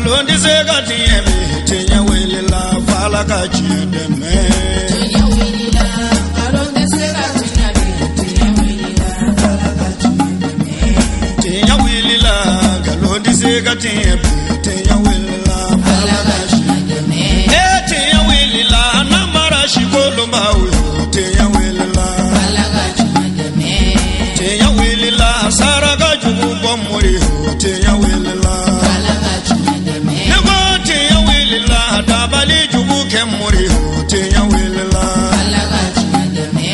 Nkalon tɛ se ka tiɲɛ bi, tiɲɛ wulila f'Ala ka tiɲɛ dɛmɛ. Tiɲɛ wulila, nkalon tɛ se ka tiɲɛ bi, tiɲɛ wulila, Ala ka tiɲɛ dɛmɛ. Tiɲɛ wulila, nkalon tɛ se ka tiɲɛ bi, tiɲɛ wulila Ala ka tiɲɛ dɛmɛ. E tiɲɛ wulila, namara si kolonbaw yo, tiɲɛ wulila. Ala ka tiɲɛ dɛmɛ. Tiɲɛ wulila, saraka jugu bɔ mori yo, tiɲɛ wulila. Ala ka tiɲɛ dɛmɛ. Ne ko tiɲɛ wulila, dabali jugu kɛ mori yo, tiɲɛ wulila. Ala ka tiɲɛ dɛmɛ.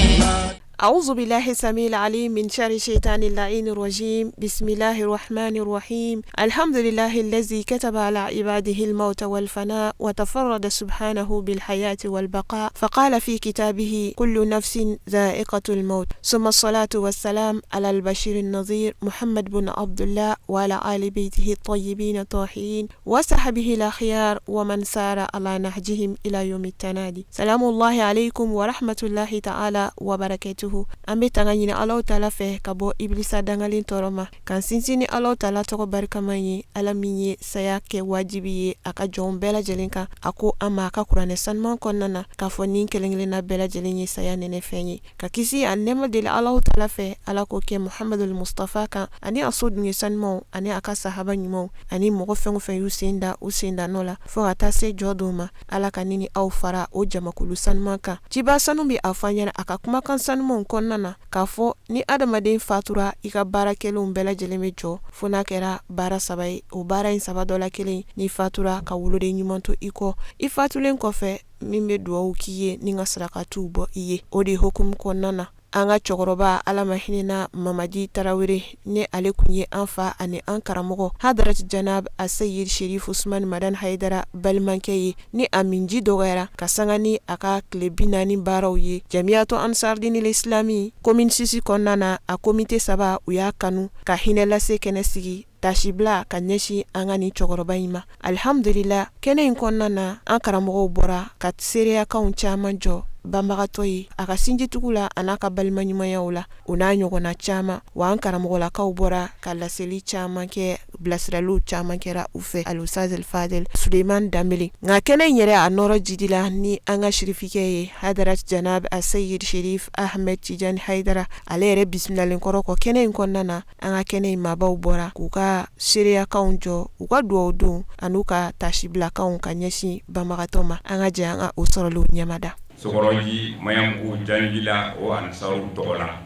أعوذ بالله السميع العليم من شر الشيطان اللعين الرجيم. بسم الله الرحمن الرحيم. الحمد لله الذي كتب على عباده الموت والفناء، وتفرد سبحانه بالحياة والبقاء، فقال في كتابه: كل نفس ذائقة الموت. ثم الصلاة والسلام على البشير النذير محمد بن عبد الله، وعلى آل بيته الطيبين الطاهرين، وصحبه الأخيار، ومن سار على نهجهم إلى يوم التنادي. سلام الله عليكم ورحمة الله تعالى وبركاته. An bɛ tanga ɲini Alahu Taala fɛ ka bɔ ibilisa dangalen tɔɔrɔ ma, k'an sinsin ni Alahu Taala tɔgɔ barikama ye, Ala min ye saya kɛ wajibi ye a ka jɔnw bɛɛ lajɛlen kan. A ko an ma a ka kuranɛ sanuman kɔnɔna na k'a fɔ nin kelen kelenna bɛɛ lajɛlen ye saya nɛnɛ fɛn ye. Ka kisi a nɛɛma deli Alahu Taala fɛ, Ala k'o kɛ Muhamadul Mustafa kan, ani a so dunge sanumanw, ani a ka sahaba ɲumanw, ani mɔgɔ fɛn o fɛn y'u sen da u sen da nɔ la fo ka taa se jɔ don ma. Ala ka ni aw fara o jamakulu sanuman kan. Ciba sanu bɛ a fɔ an ɲɛna a ka kumakan sanumanw kɔnɔna na k'a fɔ ni adamaden fatura, i ka baara kɛlenw bɛɛ lajɛlen bɛ jɔ, fo n'a kɛra baara saba ye. O baara in saba dɔ la kelen, n'i fatura ka woloden ɲuman to i kɔ i fatulen kɔfɛ, min bɛ dugawu k'i ye ni ka sarakatiw bɔ i ye. O de hukumu kɔnɔna na, an ka cɛkɔrɔba, Ala ma hinɛna Mamadi Tarawele, ni ale kun ye an fa ani an karamɔgɔ Hadarati Janab Aseyid Sherif Usman Madan Hayidara balimakɛ ye, ni a minji dɔgɔyara ka sanga ni a ka tile 40 baaraw ye Jamiyatu Ansardinil Islami commune 6 kɔnɔna na, a komite saba u y'a kanu ka hinɛ lase kɛnɛ sigi tasibila ka ɲɛsin an ka nin cɛkɔrɔba in ma. Alihamdulila, kɛnɛ in kɔnɔna na, an karamɔgɔw bɔra ka seereyakanw caman jɔ banbagatɔ ye a ka sinjitugu la, a n'a ka balima ɲumanyaw la, o n'a ɲɔgɔnna caman. Wa an karamɔgɔlakaw bɔra ka laseli caman kɛ, bilasiraliw caman kɛra u fɛ, Alustaz Fadel Suleiman Danbele. Nka kɛnɛ in yɛrɛ a nɔrɔ jidila ni an ka sirifikɛ ye, Hadarat Janab Aseyid Sherif Ahmed Tijani Hayidara, ale yɛrɛ bisimilalen kɔrɔ kɔ kɛnɛ in kɔnɔna na, an ka kɛnɛ in maabaw bɔra k'u ka seereyakanw jɔ, u ka dugawu don an'u ka tasibilakanw ka ɲɛsin banbagatɔ ma. An ka jɛ an ka o sɔrɔlenw ɲɛmada. Sokɔrɔji, Maɲanbugu, Janjila o ansaru tɔgɔ la,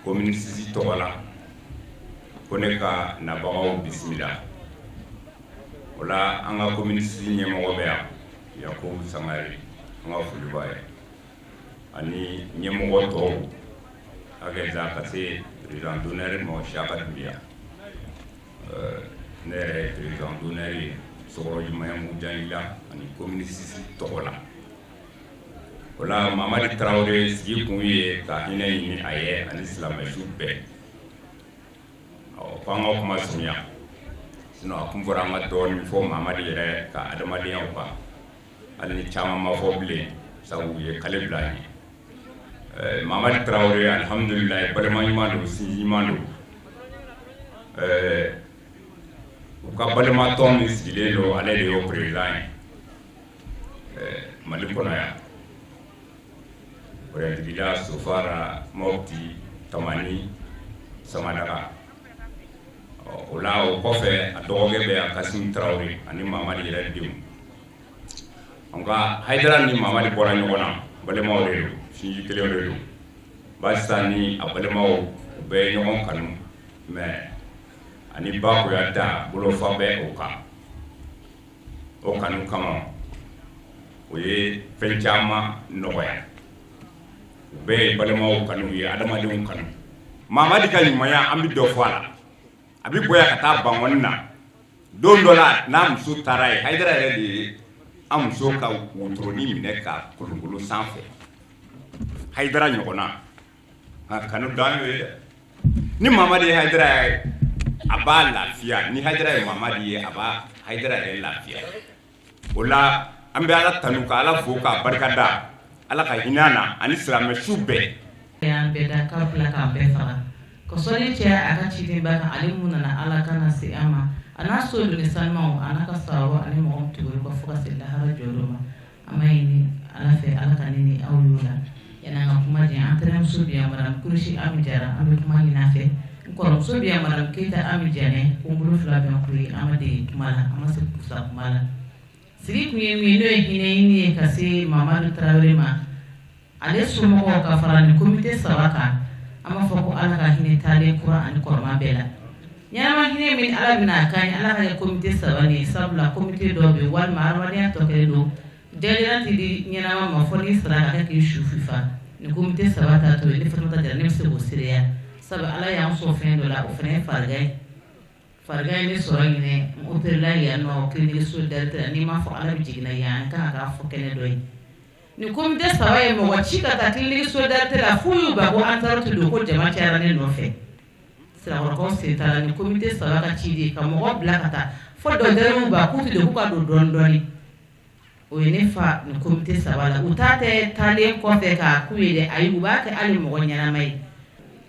commune 6 tɔgɔ la, ko ne ka nabagaw bisimila. O la, an ka commune 6 ɲɛmɔgɔ bɛ yan, Yakubu Sangare, an ka foli b'a ye, ani ɲɛmɔgɔ tɔw hakɛza ka se président d'honneur ma, Siyaka Dunbiya. Ne yɛrɛ ye président d'honneur ye Sokɔrɔji, Maɲanbugu, Janjila ani commune 6 tɔgɔ la. O la, Mamadi Tarawele sigi kun ye ka hinɛ ɲini a ye ani silamɛsu bɛɛ. Ɔ, ko an ka kuma surunya, sinon a kun fɔra an ka dɔɔnin fɔ Mamadi yɛrɛ ka adamadenyaw kan, hali ni caman ma fɔ bilen, sabu u ye kale bila an ye. Mamadi Tarawele, alihamudulilayi, balima ɲuman don, sinji ɲuman don. U ka balima tɔn min sigilen don, ale de y'o président ye Mali kɔnɔ yan, Wɛrɛtigila, Sofara, Mɔpti, Tamani, Samadaga. O la, o kɔfɛ, a dɔgɔkɛ bɛ yan, Kasimu Tarawele, ani Mamadi yɛrɛ denw. Nka Hayidara ni Mamadi bɔra ɲɔgɔn na, balimaw de don, sinji kelen de don. Barisa ni a balimaw, u bɛɛ ye ɲɔgɔn kanu, mais ani ba da bolofa bɛ o kan. O kanu kama, o ye fɛn caman nɔgɔya. U bɛɛ ye balimaw kanu, u ye adamadenw kanu. Mamadi ka ɲumanya, an bɛ dɔ fɔ a la. A bɛ bɔ ka taa Bankɔni na don dɔ la, n'a muso taara ye. Hayidara yɛrɛ de ye an muso ka wotoronin minɛ ka kolonkolon sanfɛ. Hayidara ɲɔgɔnna nka kanu dan y'o ye dɛ. Ni Mamadi ye Hayidara ye, a b'a lafiya. Ni Hayidara ye Mamadi ye, a b'a Hayidara yɛrɛ lafiya. O la, an bɛ Ala tanu, ka Ala fo, k'a barikada. Ala ka hinɛ na ani silamɛ su bɛɛ. Y'an bɛɛ da k'a bila k'an bɛɛ faga. Ka sɔli caya a ka cidenba kan, ale mun nana Ala kan lase an ma, a n'a soden sanumanw, a n'a ka sahaba ani mɔgɔ min tugura u kɔ fo ka se lahara jɔdon ma. An b'a ɲini Ala fɛ, Ala ka ne ni aw y'o la. Yanni an ka kuma janya, an tɛnɛmuso bɛ yan, madame Kurusi Ami Jara, an bɛ kuma ɲini a fɛ. N kɔrɔmuso bɛ yan, madame Keyita Ami Janɛ, ko n bolo fila bɛ n kɔ ye. An ma dege kuma la, an ma se kusa kuma la. Sigi kun ye min ye, n'o ye hinɛ ɲini ye ka se Mamadu Tarawele ma, ale somɔgɔw ka fara ni komite saba kan. An b'a fɔ ko Ala ka hinɛ taalen kura ani kɔrɔma bɛɛ la. Ɲɛnama hinɛ min Ala bɛna a kan ye, Ala ka kɛ komite saba nin ye, sabula komite dɔ bɛ yen walima adamadenya tɔ kɛlen don jɛlenya tɛ di ɲɛnama ma fɔ n'i sara ka kɛ k'i su fifa. Ni komite saba ta to ye, ne Fatumata Jara, ne bɛ se k'o seereya, sabu Ala y'an sɔn fɛn dɔ la, o fana ye farigan ye. Farigan ye ne sɔrɔ ɲinɛ, n opéré yan nɔ clinique solidarité la. N'i m'a fɔ Ala bɛ jiginna yan, n kan k'a fɔ kɛnɛ dɔ ye. Ni komite saba ye mɔgɔ ci ka taa clinique solidarité la, f'u y'u ban ko an tɛ don, ko jama cayara ne nɔfɛ. Sirakɔrɔkaw sen t'a la. Ni komite saba ka ci de ka mɔgɔ bila ka taa fo dɔgɔtɔrɔw ban k'u tɛ don, k'u ka don dɔɔni dɔɔni. O ye ne fa ni komite saba la. U ta tɛ taalen kɔfɛ k'a k'u ye dɛ, ayi, u b'a kɛ hali mɔgɔ ɲɛnama ye.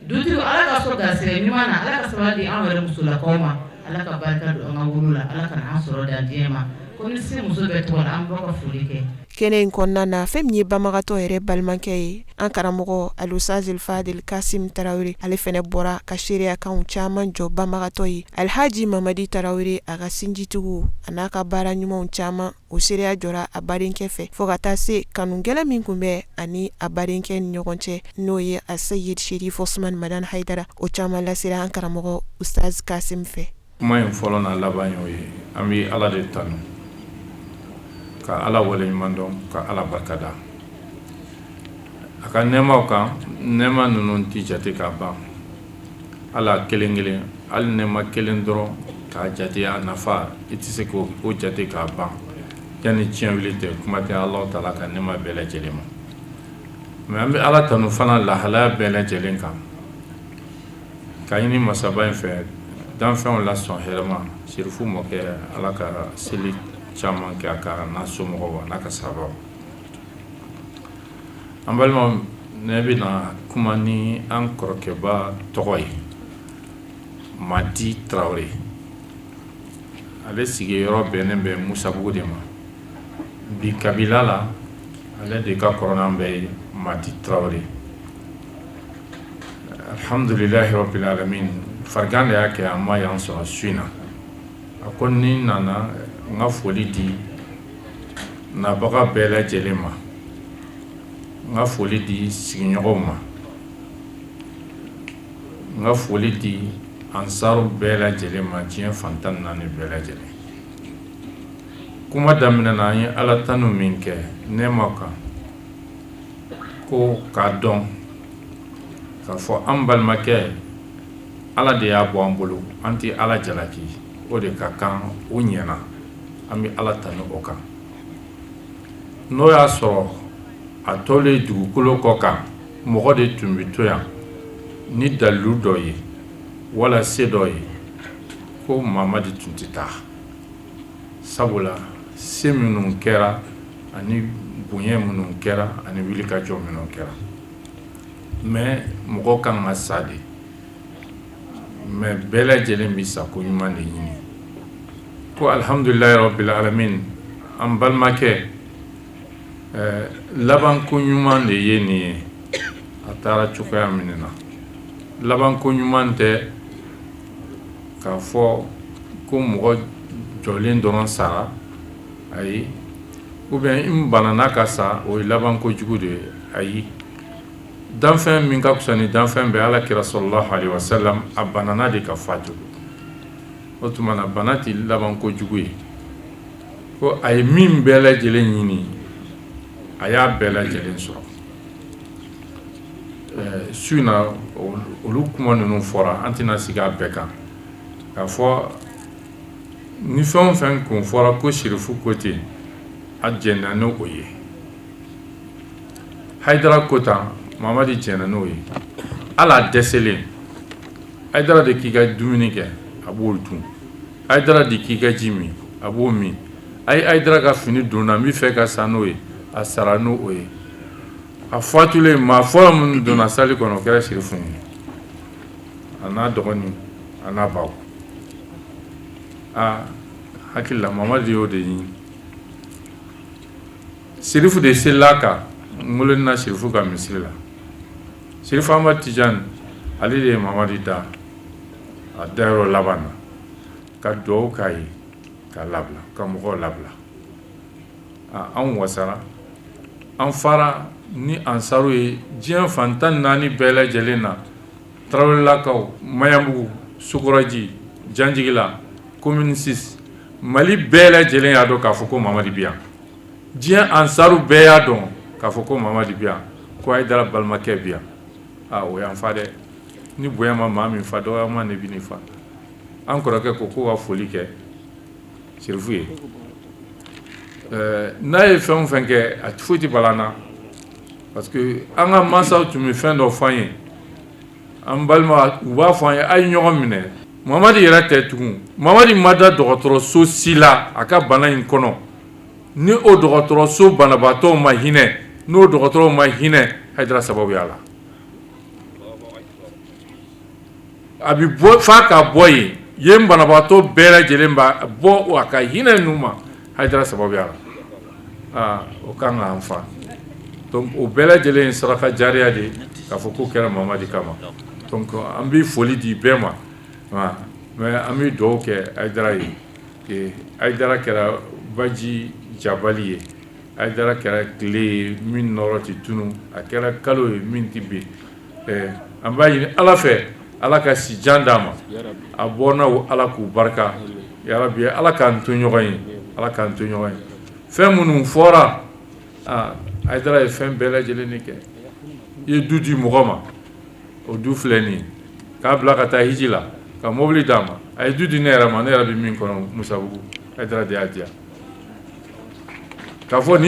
Dutigi, Ala ka sɔn garisɛgɛ ɲuman na, Ala ka sabali di anw yɛrɛ musolakaw ma, Ala ka barika don an ka wolo la, Ala kana an sɔrɔ dan diɲɛ ma. Ko ni se muso bɛɛ tɔgɔ la, an bɔ ka foli kɛ. Kɛnɛ in kɔnɔna na, fɛn min ye banbagatɔ yɛrɛ balimakɛ ye, an karamɔgɔ Alusazil Fadil Kasim Tarawele, ale fɛnɛ bɔra ka seereyakanw caman jɔ banbagatɔ ye. Alhaji Mamadi Tarawele, a ka sinjitigiw a n'a ka baara ɲumanw caman, o seereya jɔra a badenkɛ fɛ, fo ka taa se kanu gɛlɛn min tun bɛ ani a badenkɛ ni ɲɔgɔn cɛ, n'o ye Aseyid Sherif Osman Madani Hayidara, o caman lasera an karamɔgɔ Ustaz Kasim fɛ. Kuma in fɔlɔ n'a laban y'o ye. An bɛ Ala de tanu, ka Ala waleɲuman dɔn, ka Ala barikada a ka nɛɛmaw kan. Nɛɛma ninnu tɛ jate ka ban. Ala kelen kelen, hali nɛɛma kelen dɔrɔn k'a jate, a nafa, i tɛ se k'o jate k'a ban yanni tiɲɛ wuli tɛ. Kuma tɛ Ala taala ka nɛɛma bɛɛ lajɛlen ma. Mais an bɛ Ala tanu fana lahalaya bɛɛ lajɛlen kan, ka ɲini masaba in fɛ, danfɛnw la sɔn hɛrɛma, Sirifu mɔkɛ, Ala ka seli caman kɛ a kan, n'a somɔgɔw, a n'a ka sahabaw. An balimaw, ne bɛna kuma ni an kɔrɔkɛba tɔgɔ ye, Madi Tarawele. Ale sigiyɔrɔ bɛnnen bɛ Musabugu de ma bi kabila la. Ale de ka kɔrɔ n'an bɛɛ ye, Madi Tarawele. Alhamdulilahi rabbil alamin, farigan de y'a kɛ an ma yan sɔrɔ su in na. A ko ni nana n ka foli di nabaga bɛɛ lajɛlen ma, n ka foli di sigiɲɔgɔnw ma, n ka foli di ansaru bɛɛ lajɛlen ma, diɲɛ fan 14 bɛɛ lajɛlen. Kuma daminɛ na, an ye Ala tanu min kɛ nɛɛma kan, ko k'a dɔn k'a fɔ an balimakɛ, Ala de y'a bɔ an bolo, an tɛ Ala jalaki, o de ka kan, o ɲɛna, an bɛ Ala tanu o kan. N'o y'a sɔrɔ a tolen dugukolo kɔ kan, mɔgɔ de tun bɛ to yan ni dalilu dɔ ye wala se dɔ ye, ko Mamadi tun tɛ taa, sabula se minnu kɛra ani bonya minnu kɛra ani wulikajɔ minnu kɛra. Mais mɔgɔ kan ka sa de, mais bɛɛ lajɛlen bɛ sa ko ɲuman de ɲini. Ko alhamdulilahi rabbil alamin, an balimakɛ labanko ɲuman de ye nin ye. A taara cogoya min na, labanko ɲuman tɛ k'a fɔ ko mɔgɔ jɔlen dɔrɔn sara, ayi, ou bien n banana ka sa, o ye labanko jugu de ye, ayi. Danfɛn min ka fisa ni danfɛn bɛɛ, Ala kira sallallahu alaihi wasallam, a banana de ka fatu. O tuma na, bana tɛ labanko jugu ye. Ko a ye min bɛɛ lajɛlen ɲini, a y'a bɛɛ lajɛlen sɔrɔ su in na. Olu kuma ninnu fɔra, an tɛna sigi a bɛɛ kan k'a fɔ. Ni fɛn o fɛn kun fɔra ko Sirifu ko ten, a jɛnna n'o ye. Hayidara ko tan, Mamadi jɛnna n'o ye. Ala dɛsɛlen, Hayidara de k'i ka dumuni kɛ, a b'o dun. Hayidara de k'i ka ji min, a b'o min. A ye Hayidara ka fini don na, n bɛ fɛ ka sa n'o ye, a sara n'o ye. A fatulen, maa fɔlɔ minnu donna salle kɔnɔ, o kɛra Sirifu ye. a n'a dɔgɔnin a n'a baw. Aa, hakili la Mamadi y'o de ɲini. Sirifu de selila kan n na sirifu ka misiri la. Sirifu Amadu Tijani, ale de ye Mamadi da a dayɔrɔ laban na, ka dugawu k'a ye, k'a labila, ka mɔgɔw labila. Anw wasara, an fara ni ansaru ye diɲɛ fan 14 bɛɛ lajɛlen na, Tarawelelakaw, Maɲanbugu, Sokɔrɔji, Janjigila, commune 6, Mali bɛɛ lajɛlen y'a dɔn k'a fɔ ko Mamadi bɛ yan. Diɲɛ ansaru bɛɛ y'a dɔn k'a fɔ ko Mamadi bɛ yan, ko Hayidara balimakɛ bɛ yan. Aa, o y'an fa dɛ. Ni bonya ma maa min fa, dɔgɔyama de bɛ fa. An kɔrɔkɛ ko ko ka foli kɛ sirifu ye. N'a ye fɛn o fɛn kɛ, a foyi tɛ bala na, parce que an ka mansaw tun bɛ fɛn dɔ fɔ an ye. An balima, u b'a fɔ an ye: a ye ɲɔgɔn minɛ. Mamadi yɛrɛ tɛ tugun. Mamadi ma da dɔgɔtɔrɔso si la a ka bana in kɔnɔ ni o dɔgɔtɔrɔso banabaatɔw ma hinɛ, n'o dɔgɔtɔrɔw ma hinɛ Hayidara sababuya la. A bɛ bɔ f'a ka bɔ yen, yen banabaatɔ bɛɛ lajɛlen b'a bɔ a ka hinɛ ninnu ma Hayidara sababuya la. Aa, o kan k'an fa. Donc o bɛɛ lajɛlen ye saraka jariya de ye k'a fɔ k'o kɛra Mamadi kama. Donc an bɛ foli di bɛɛ ma, mais an bɛ dugawu kɛ Hayidara ye. Hayidara kɛra baji jabali ye, Hayidara kɛra tile ye min nɔrɔ tɛ tunu, a kɛra kalo ye min tɛ bin. An b'a ɲini Ala fɛ, Ala ka si jan d'a ma, a bɔnnaw Ala k'u barika yarabi. Ala k'an to ɲɔgɔn ye, Ala k'an to ɲɔgɔn ye. Fɛn minnu fɔra, aa, Hayidara ye fɛn bɛɛ lajɛlen de kɛ. I ye du di mɔgɔ ma, o du filɛ nin ye, k'a bila ka taa hiji la, ka mobili d'a ma. A ye du di ne yɛrɛ ma, ne yɛrɛ bɛ min kɔnɔ Musabugu, Hayidara de y'a di yan. K'a fɔ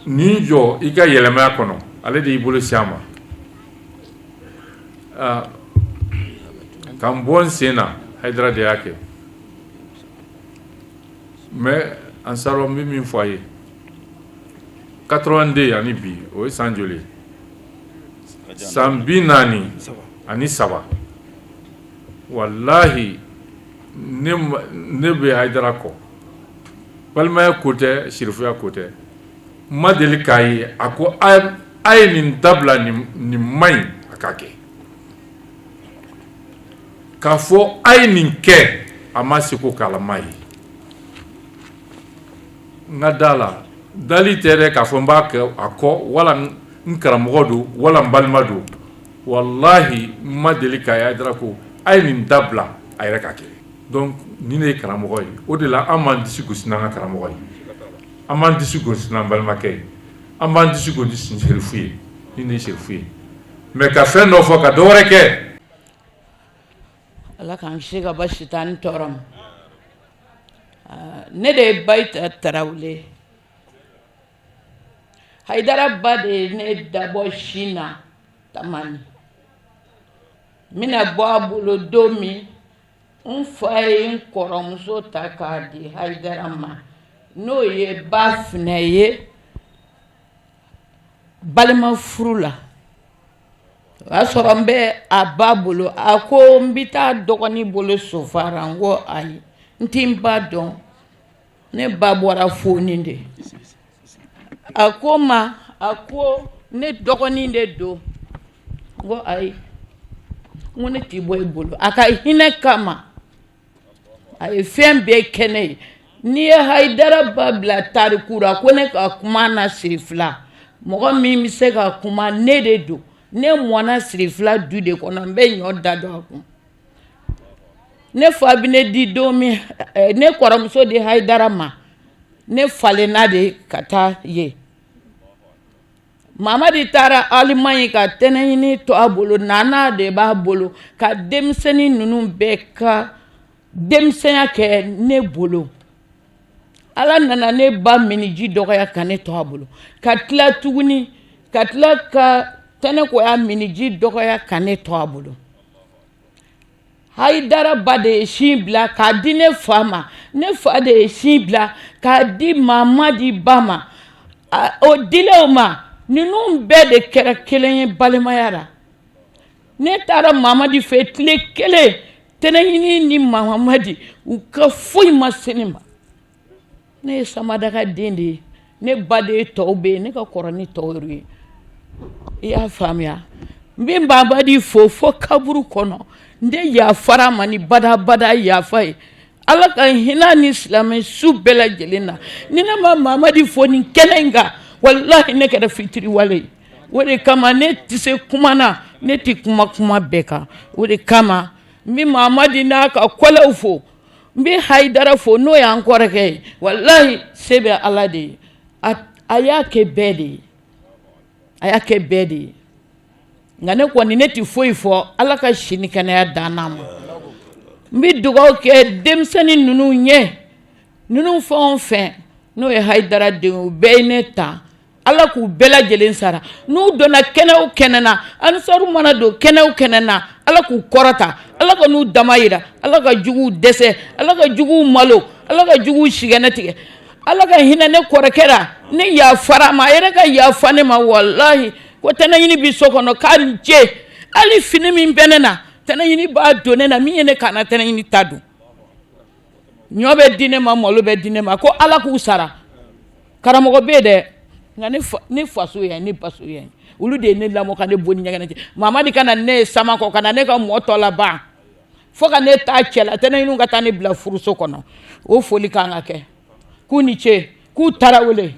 nin jɔ i ka yɛlɛmaya kɔnɔ, ale de y'i bolo si a ma. Ka n bɔ n sen na, Hayidara de y'a kɛ. Mais ansaro, n bɛ min fɔ a ye, 82 ani bi, o ye san joli ye? San 43. Walahi, ne bɛ Hayidara kɔ, balimaya ko tɛ, sirifuya ko tɛ, n ma deli k'a ye a ko a ye nin dabila, nin man ɲi a ka kɛ. K'a fɔ a ye nin kɛ, a ma se ko k'a ma ye. N ka da la, dali tɛ dɛ, k'a fɔ n b'a kɛ a kɔ, wala n karamɔgɔ don, wala n balima don. Walahi, n ma deli k'a ye Hayidara ko a ye nin dabila, a yɛrɛ ka kɛ. Donc nin de ye karamɔgɔ ye. O de la an b'an disi gosi n'an ka karamɔgɔ ye, an b'an disi gosi n'an balimakɛ ye, an b'an disi gosi ni serifu ye. Nin de ye serifu ye. Mais ka fɛn dɔ fɔ ka dɔ wɛrɛ kɛ. Ala k'an kisi ka bɔ sitani tɔɔrɔ ma. Ne de ye Bayita Tarawele. Hayidara ba de ye ne dabɔ sin na Tamani. N bɛna bɔ a bolo don min, n fa ye n kɔrɔmuso ta k'a di Hayidara ma, n'o ye ba finɛ ye balima furu la. O y'a sɔrɔ n bɛ a ba bolo. A ko n bɛ taa dɔgɔnin bolo Sofara. N ko ayi, n tɛ n ba dɔn, ne ba bɔra Foni de. A ko n ma, a ko ne dɔgɔnin de don. N ko ayi, n ko ne tɛ bɔ i bolo. A ka hinɛ kama, a ye fɛn bɛɛ kɛ ne ye. N'i ye Hayidara ba bila tariku la ko ne ka kuma na sirifila, mɔgɔ min bɛ se ka kuma, ne de don. Ne mɔna sirifila du de kɔnɔ, n bɛ ɲɔ da don a kun. Ne fa bɛ ne di don min, ne kɔrɔmuso di Hayidara ma, ne falenna de ka taa yen. Mamadi taara Alimaɲi ka tɛnɛɲini to a bolo, nana de b'a bolo ka denmisɛnnin ninnu bɛɛ ka denmisɛnya kɛ ne bolo. Ala nana ne ba miniji dɔgɔya ka ne to a bolo, ka tila tuguni ka tila ka tɛnɛkoya miniji dɔgɔya ka ne to a bolo. Hayidara ba de ye sin bila k'a di ne fa ma, ne fa de ye sin bila k'a di Mamadi ba ma. O dilen o ma, ninnu bɛɛ de kɛra kelen ye balimaya la. Ne taara Mamadi fɛ tile kelen, Tɛnɛɲini ni Mamadi u ka foyi ma se ne ma. Ne ye Samadaka den de ye, ne ba de ye tɔw bɛɛ ye, ne ka kɔrɔ ni tɔw yɛrɛ ye. I y'a faamuya? N bɛ Mamadi fo fo kaburu kɔnɔ, n tɛ yafara a ma ni badabada yafa ye. Ala ka hinɛ ni silamɛ su bɛɛ lajɛlen na. Ni ne ma Mamadi fo nin kɛnɛ in kan, walahi ne kɛra fitiriwale ye. O de kama ne tɛ se kuma na, ne tɛ kuma kuma bɛɛ kan. O de kama n bɛ Mamadi n'a ka kɔlɛw fo, n bɛ Hayidara fo, n'o y'an kɔrɔkɛ ye. Walahi se bɛ Ala de ye, a y'a kɛ bɛɛ de ye, a y'a kɛ bɛɛ de ye. Nka ne kɔni ne tɛ foyi fɔ, Ala ka si ni kɛnɛya d'an n'a ma. N bɛ dugawu kɛ denmisɛnnin ninnu ɲɛ, ninnu fɛn o fɛn n'o ye Hayidara den ye, u bɛɛ ye ne ta. Ala k'u bɛɛ lajɛlen sara. N'u donna kɛnɛ o kɛnɛ na, Ansaru mana don kɛnɛ o kɛnɛ na, Ala k'u kɔrɔta, Ala ka n'u dama yira, Ala ka juguw dɛsɛ, Ala ka juguw malo, Ala ka juguw sigɛnɛ tigɛ, Ala ka hinɛ ne kɔrɔkɛ la. Ne yafara a ma, a yɛrɛ ka yafa ne ma. Walahi ko Tɛnɛɲini bɛ so kɔnɔ k'a ni ce. Hali fini min bɛ ne na, Tɛnɛɲini b'a don ne na. Min ye ne kana Tɛnɛɲini ta don, ɲɔ bɛ di ne ma, malo bɛ di ne ma. Ko Ala k'u sara. Karamɔgɔ bɛ dɛ, nka ne faso yan, ne baso yan, olu de ye ne lamɔ ka ne bɔ ni ɲɛgɛnɛ cɛ. Mamadi ka na ne ye Samakɔ, ka na ne ka mɔ tɔ laban fo ka ne taa cɛ la. Tɛnɛɲini ka taa ne bila furuso kɔnɔ. O foli kan ka kɛ. K'u ni ce, k'u tarawele,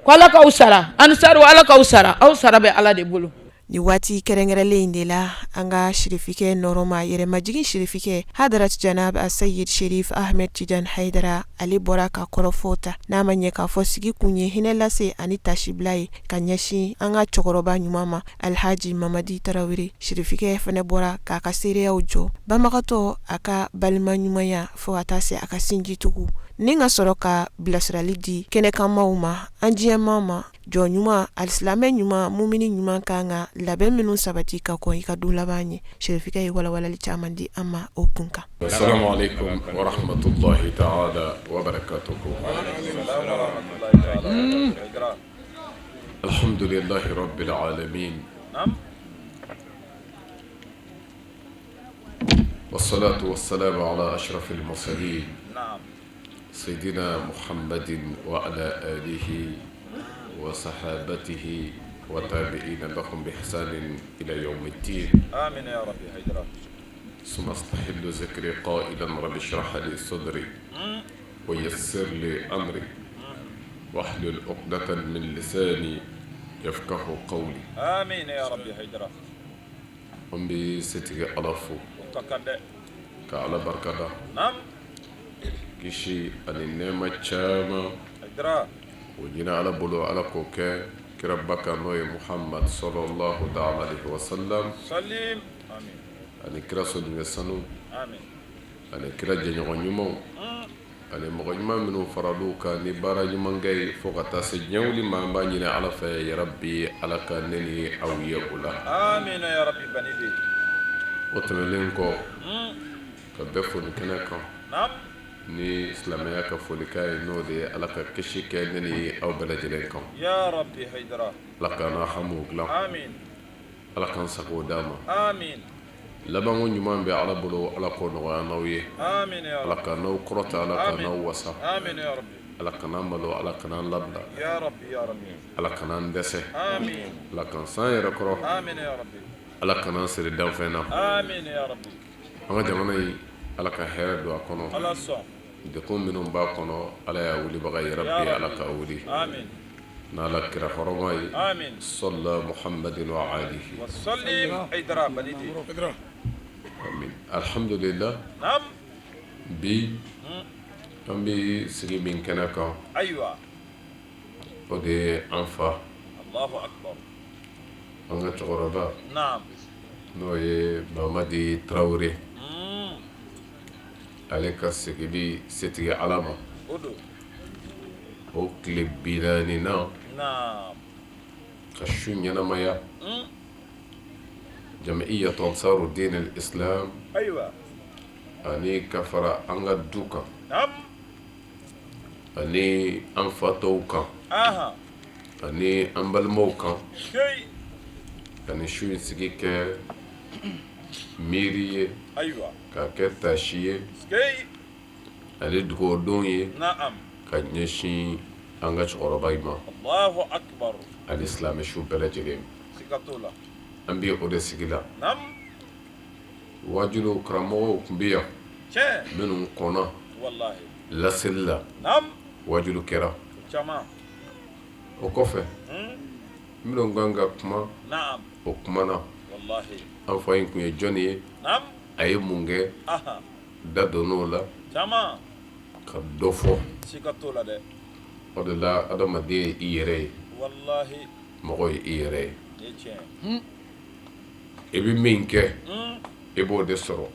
ko Ala k'aw sara. Ansaru, Ala k'aw sara, aw sara bɛ Ala de bolo. Ni waati kɛrɛnkɛrɛnlen in de la, an ka sirifikɛ nɔrɔma yɛrɛmajigin sirifikɛ Hadarat Janab Asayid Sherif Ahmed Tijan Haidara, ale bɔra ka kɔrɔfɔ ta. N'a ma ɲɛ k'a fɔ sigi kun ye hinɛ lase ani tasibila ye ka ɲɛsin an ka cɛkɔrɔba ɲuman ma, Alhaji Mamadi Tarawele. Sirifikɛ fana bɔra k'a ka seereyaw jɔ banbagatɔ a ka balima ɲumanya fo ka taa se a ka sinjitugu, ni ka sɔrɔ ka bilasirali di kɛnɛkanmaw ma, an diɲɛmaa ma. Jɔn ɲuman, alisilamɛ ɲuman, mumini ɲuman kan ka labɛn minnu sabati ka kɔn i ka don laban ɲɛ. Sirifikɛ ye walawalali caman di an ma o kun kan. Assalamu alaikum wa rahmatullahi ta'ala wa barakatuhu. Alhamdulillahi rabbil alamin. Wassalatu wassalamu ala ashrafil mursalin. سيدنا محمد وعلى آله وصحابته وتابعين لهم بإحسان إلى يوم الدين. آمين يا ربي هجرة. ثم استحل ذكري قائلا رب اشرح لي صدري ويسر لي أمري واحلل عقدة من لساني يفقه قولي. آمين يا ربي هجرة. An bɛ setigi Ala fo ka Ala barikada, kisi ani nɛɛma caman o ɲini Ala bolo, Ala k'o kɛ kiraba kan, n'o ye Muhamad salalahu taala alehi wasalam, ani kira sodenkɛ sanu, ani kira jɛɲɔgɔn ɲumanw, ani mɔgɔ ɲuman minnu faral'u kan ni baara ɲumankɛ ye fo ka taa se diɲɛ wuli ma. An b'a ɲini Ala fɛ, yarabi Ala ka ne ni aw ye o la. O tɛmɛnlen kɔ, ka bɛɛ fo nin kɛnɛ kan ni silamɛya ka folikan ye, n'o de ye Ala ka kisi kɛ ne ni aw bɛɛ lajɛlen kan, Ala k'an n'a hamiw dilan, Ala k'an sago d'an ma. Labanko ɲuman bɛ Ala bolo, Ala k'o nɔgɔya n'aw ye, Ala ka n'aw kɔrɔta, Ala ka n'aw wasa, Ala kan'an malo, Ala kan'an labila, Ala kan'an dɛsɛ, Ala k'an s'an yɛrɛ kɔrɔ, Ala kan'an siri danfɛn na. An ka jamana in, Ala ka hɛrɛ don a kɔnɔ. Degun minnu b'a kɔnɔ, Ala y'a wulibaga ye, yarabi Ala k'a wuli n'Ala kira hɔrɔma ye, sɔla muhamadin wa alihi. Alhamdulila, bi an bɛ sigi min kɛnɛ kan, o de ye an fa, an ka cɛkɔrɔba, n'o ye Mamadi Tarawele, ale ka segili setigi Ala ma, o tile 40nan ka su ɲɛnamaya jamiyatu ansaru diin al-islam, ani ka fara an ka du kan ani an fa tɔw kan ani an balimaw kan. Ka nin su in sigi kɛ miiri ye, ayiwa, k'a kɛ taasi ye ani dugawudon ye ka ɲɛsin an ka cɛkɔrɔba in ma ani silamɛ su bɛɛ lajɛlen. An bɛ o de sigi la. Waajuli karamɔgɔw tun bɛ yan minnu kɔnna laseli la, waajuli kɛra. O kɔfɛ, minnu kan ka kuma, o kumana. An fa in tun ye jɔn ye, a ye mun kɛ, da donn'o la ka dɔ fɔ. O de la adamaden ye i yɛrɛ ye, mɔgɔ ye i yɛrɛ ye. I bɛ min kɛ, i b'o de sɔrɔ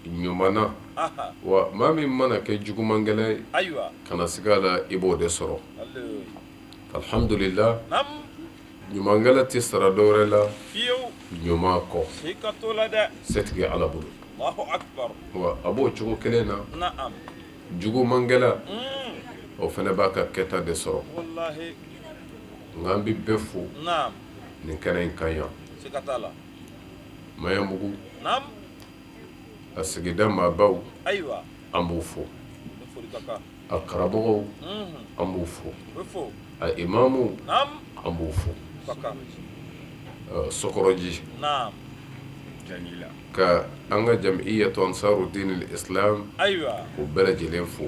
ɲuman na. Wa maa min mana kɛ jugumankɛla ye, kana siga a la, i b'o de sɔrɔ. Alihamdulila, ɲumankɛla tɛ sara dɔwɛrɛ la ɲuman kɔ, setigi Ala bolo. Wa a b'o cogo kelen na, jugumankɛla o fana b'a ka kɛta de sɔrɔ. Nka an bɛ bɛɛ fo nin kɛnɛ in kan yan, Maɲanbugu a sigida maabaw, an b'u fo, a karamɔgɔw, an b'u fo, a imamuw, an b'u fo, Sokɔrɔji ka an ka jamiyatu ansaru diinil islam k'u bɛɛ lajɛlen fo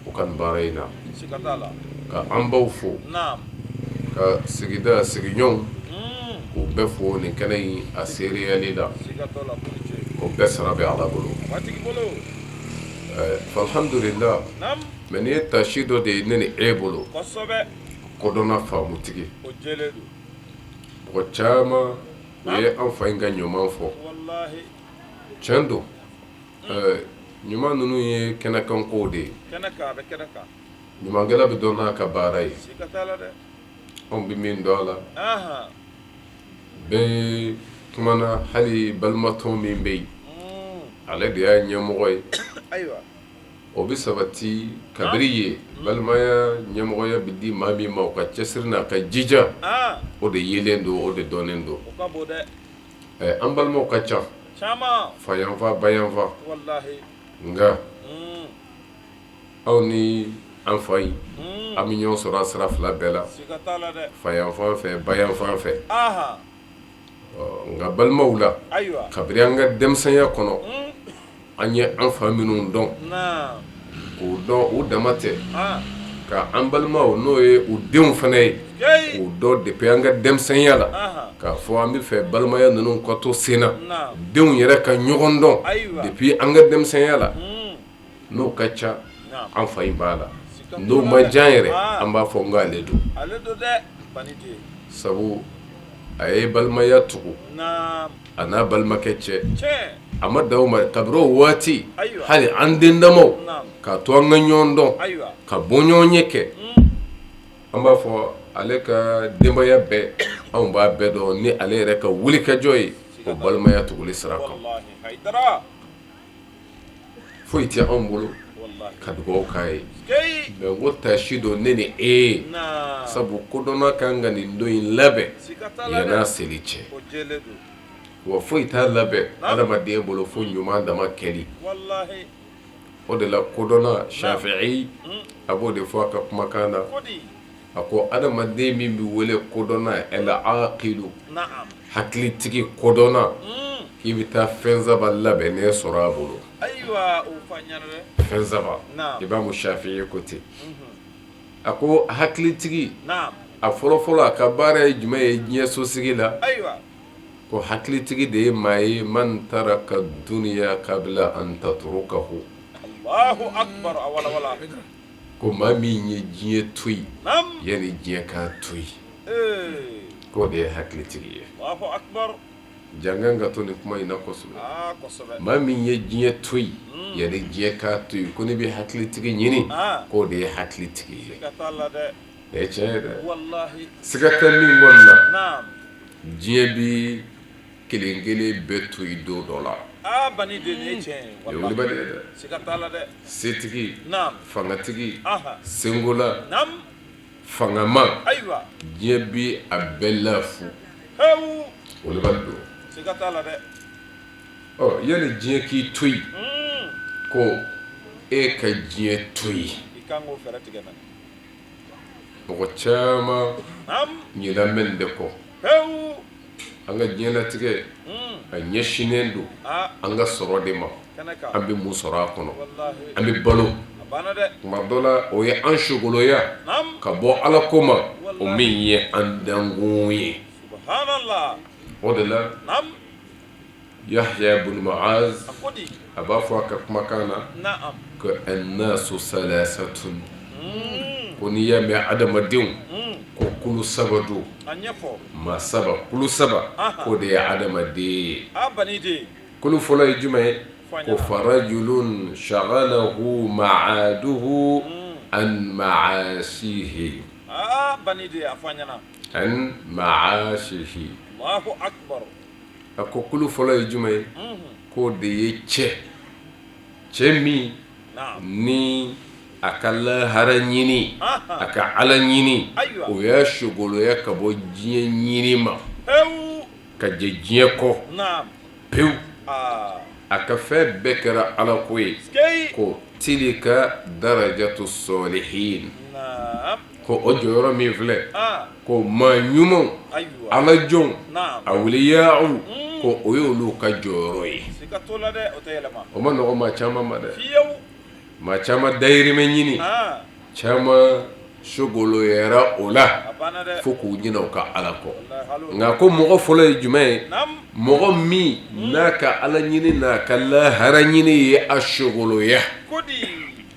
u ka nin baara in na, ka an baw fo, ka sigida sigiɲɔgɔnw k'u bɛɛ fo nin kɛnɛ in a seereyali la, o bɛɛ sara bɛ Ala bolo. Alhamdulila, mais nin ye taasi dɔ de ye ne ni e bolo, kodɔnna faamutigi, mɔgɔ caman u ye an fa in ka ɲuman fɔ, tiɲɛ don, ɲuman ninnu ye kɛnɛkankow de ye, ɲumankɛla bɛ dɔn n'a ka baara ye, anw bɛ min dɔn a la, bɛɛ kumana, hali balimatɔn min bɛ yen, ale de y'a ɲɛmɔgɔ ye. O bɛ sabati kabiri ye balimaya ɲɛmɔgɔya bɛ di maa min ma o ka cɛsiri n'a ka jija, o de yelen don, o de dɔnnen don. An balimaw ka ca fa yanfan ba yanfan, nka aw ni an fa in an bɛ ɲɔgɔn sɔrɔ a sira fila bɛɛ la, fa yanfan fɛ, ba yanfan fɛ. Nka balimaw la, kabiri an ka denmisɛnya kɔnɔ, an ye an fa minnu dɔn, k'u dɔn u dama tɛ, ka an balimaw n'o ye u denw fana ye, k'u dɔn depuis an ka denmisɛnya la, k'a fɔ an bɛ fɛ balimaya ninnu ka to sen na, denw yɛrɛ ka ɲɔgɔn dɔn depuis an ka denmisɛnya la, n'o ka ca an fa in b'a la, n'o man ca yɛrɛ an b'a fɔ n k'ale don, sabu a ye balimaya tugu a n'a balimakɛ cɛ, a ma dan o ma, kabiri o waati hali an den damaw k'a to an ka ɲɔgɔn dɔn ka bɔɲɔgɔnye kɛ, an b'a fɔ ale ka denbaya bɛɛ anw b'a bɛɛ dɔn ni ale yɛrɛ ka wulikajɔ ye o balimaya tuguli sira kan. Foyi tɛ anw bolo ka dugawu k'a ye mais n ko taasi don ne ni e ye, sabu kodɔnna kan ka nin don in labɛn yann'a seli cɛ, wa foyi t'a labɛn adamaden bolo fo ɲuman dama kɛli, o de la kodɔnna Shafi'i a b'o de fɔ a ka kumakan na, a ko adamaden min bɛ wele kodɔnna el aqilu hakilitigi kodɔnna k'i bɛ taa fɛn saba labɛnnen sɔrɔ a bolo fɛn saba Imamu Shafi'i ko ten a ko hakilitigi a fɔlɔfɔlɔ a ka baara ye jumɛn ye diɲɛ sosigi la ko hakilitigi de ye maa ye man taraka dunya kabila an tatrukahu ko maa min ye diɲɛ to yen yanni diɲɛ k'a to yen k'o de ye hakilitigi ye jan kan ka to nin kuma in na kosɛbɛ maa min ye diɲɛ to yen yanni diɲɛ k'a to yen ko n'i bɛ hakilitigi ɲini k'o de ye hakilitigi ye nin ye tiɲɛ ye dɛ siga tɛ min kɔni na diɲɛ bɛ kelen kelen bɛɛ to yen don dɔ la setigi fangatigi senkola fangama diɲɛ bɛ a bɛɛ lafu. Wolobali don. Ɔ, yanni diɲɛ k'i to yen, ko e ka diɲɛ to yen. Mɔgɔ caman ɲinɛnen bɛ nin de kɔ. An ka diɲɛlatigɛ a ɲɛsinnen don an ka sɔrɔ de ma. An bɛ mun sɔrɔ a kɔnɔ, an bɛ balo tuma dɔ la, o ye an sogoloya ka bɔ Ala ko ma, o min ye an dankun ye. O de la Yahya ibn Muaz a b'a fɔ a ka kumakan na ko annasu salasatun, ko n'i y'a mɛn adamadenw ko kulu saba don, maa saba, kulu saba, k'o de ye adamaden ye. Kulu fɔlɔ ye jumɛn ye? Ko farajulun shagalahu ma'aduhu an ma'asihi an ma'asihi. A ko kulu fɔlɔ ye jumɛn ye? K'o de ye cɛ cɛ min ni a ka lahara ɲini, a ka Ala ɲini, o y'a sogoloya ka bɔ diɲɛ ɲini ma, ka jɛ diɲɛ kɔ pewu, a ka fɛn bɛɛ kɛra Ala ko ye. Ko tilika darajatu sɔlihin, ko o jɔyɔrɔ min filɛ, ko maa ɲumanw, Ala jɔnw, awliyaw, ko o ye olu ka jɔyɔrɔ ye. O ma nɔgɔ maa caman ma dɛ. Maa caman dayirimɛ ɲini, caman sogoloyara o la fo k'u ɲinɛ u ka Ala kɔ. Nka ko mɔgɔ fɔlɔ ye jumɛn ye? Mɔgɔ min n'a ka Ala ɲini n'a ka lahara ɲini ye a sogoloya,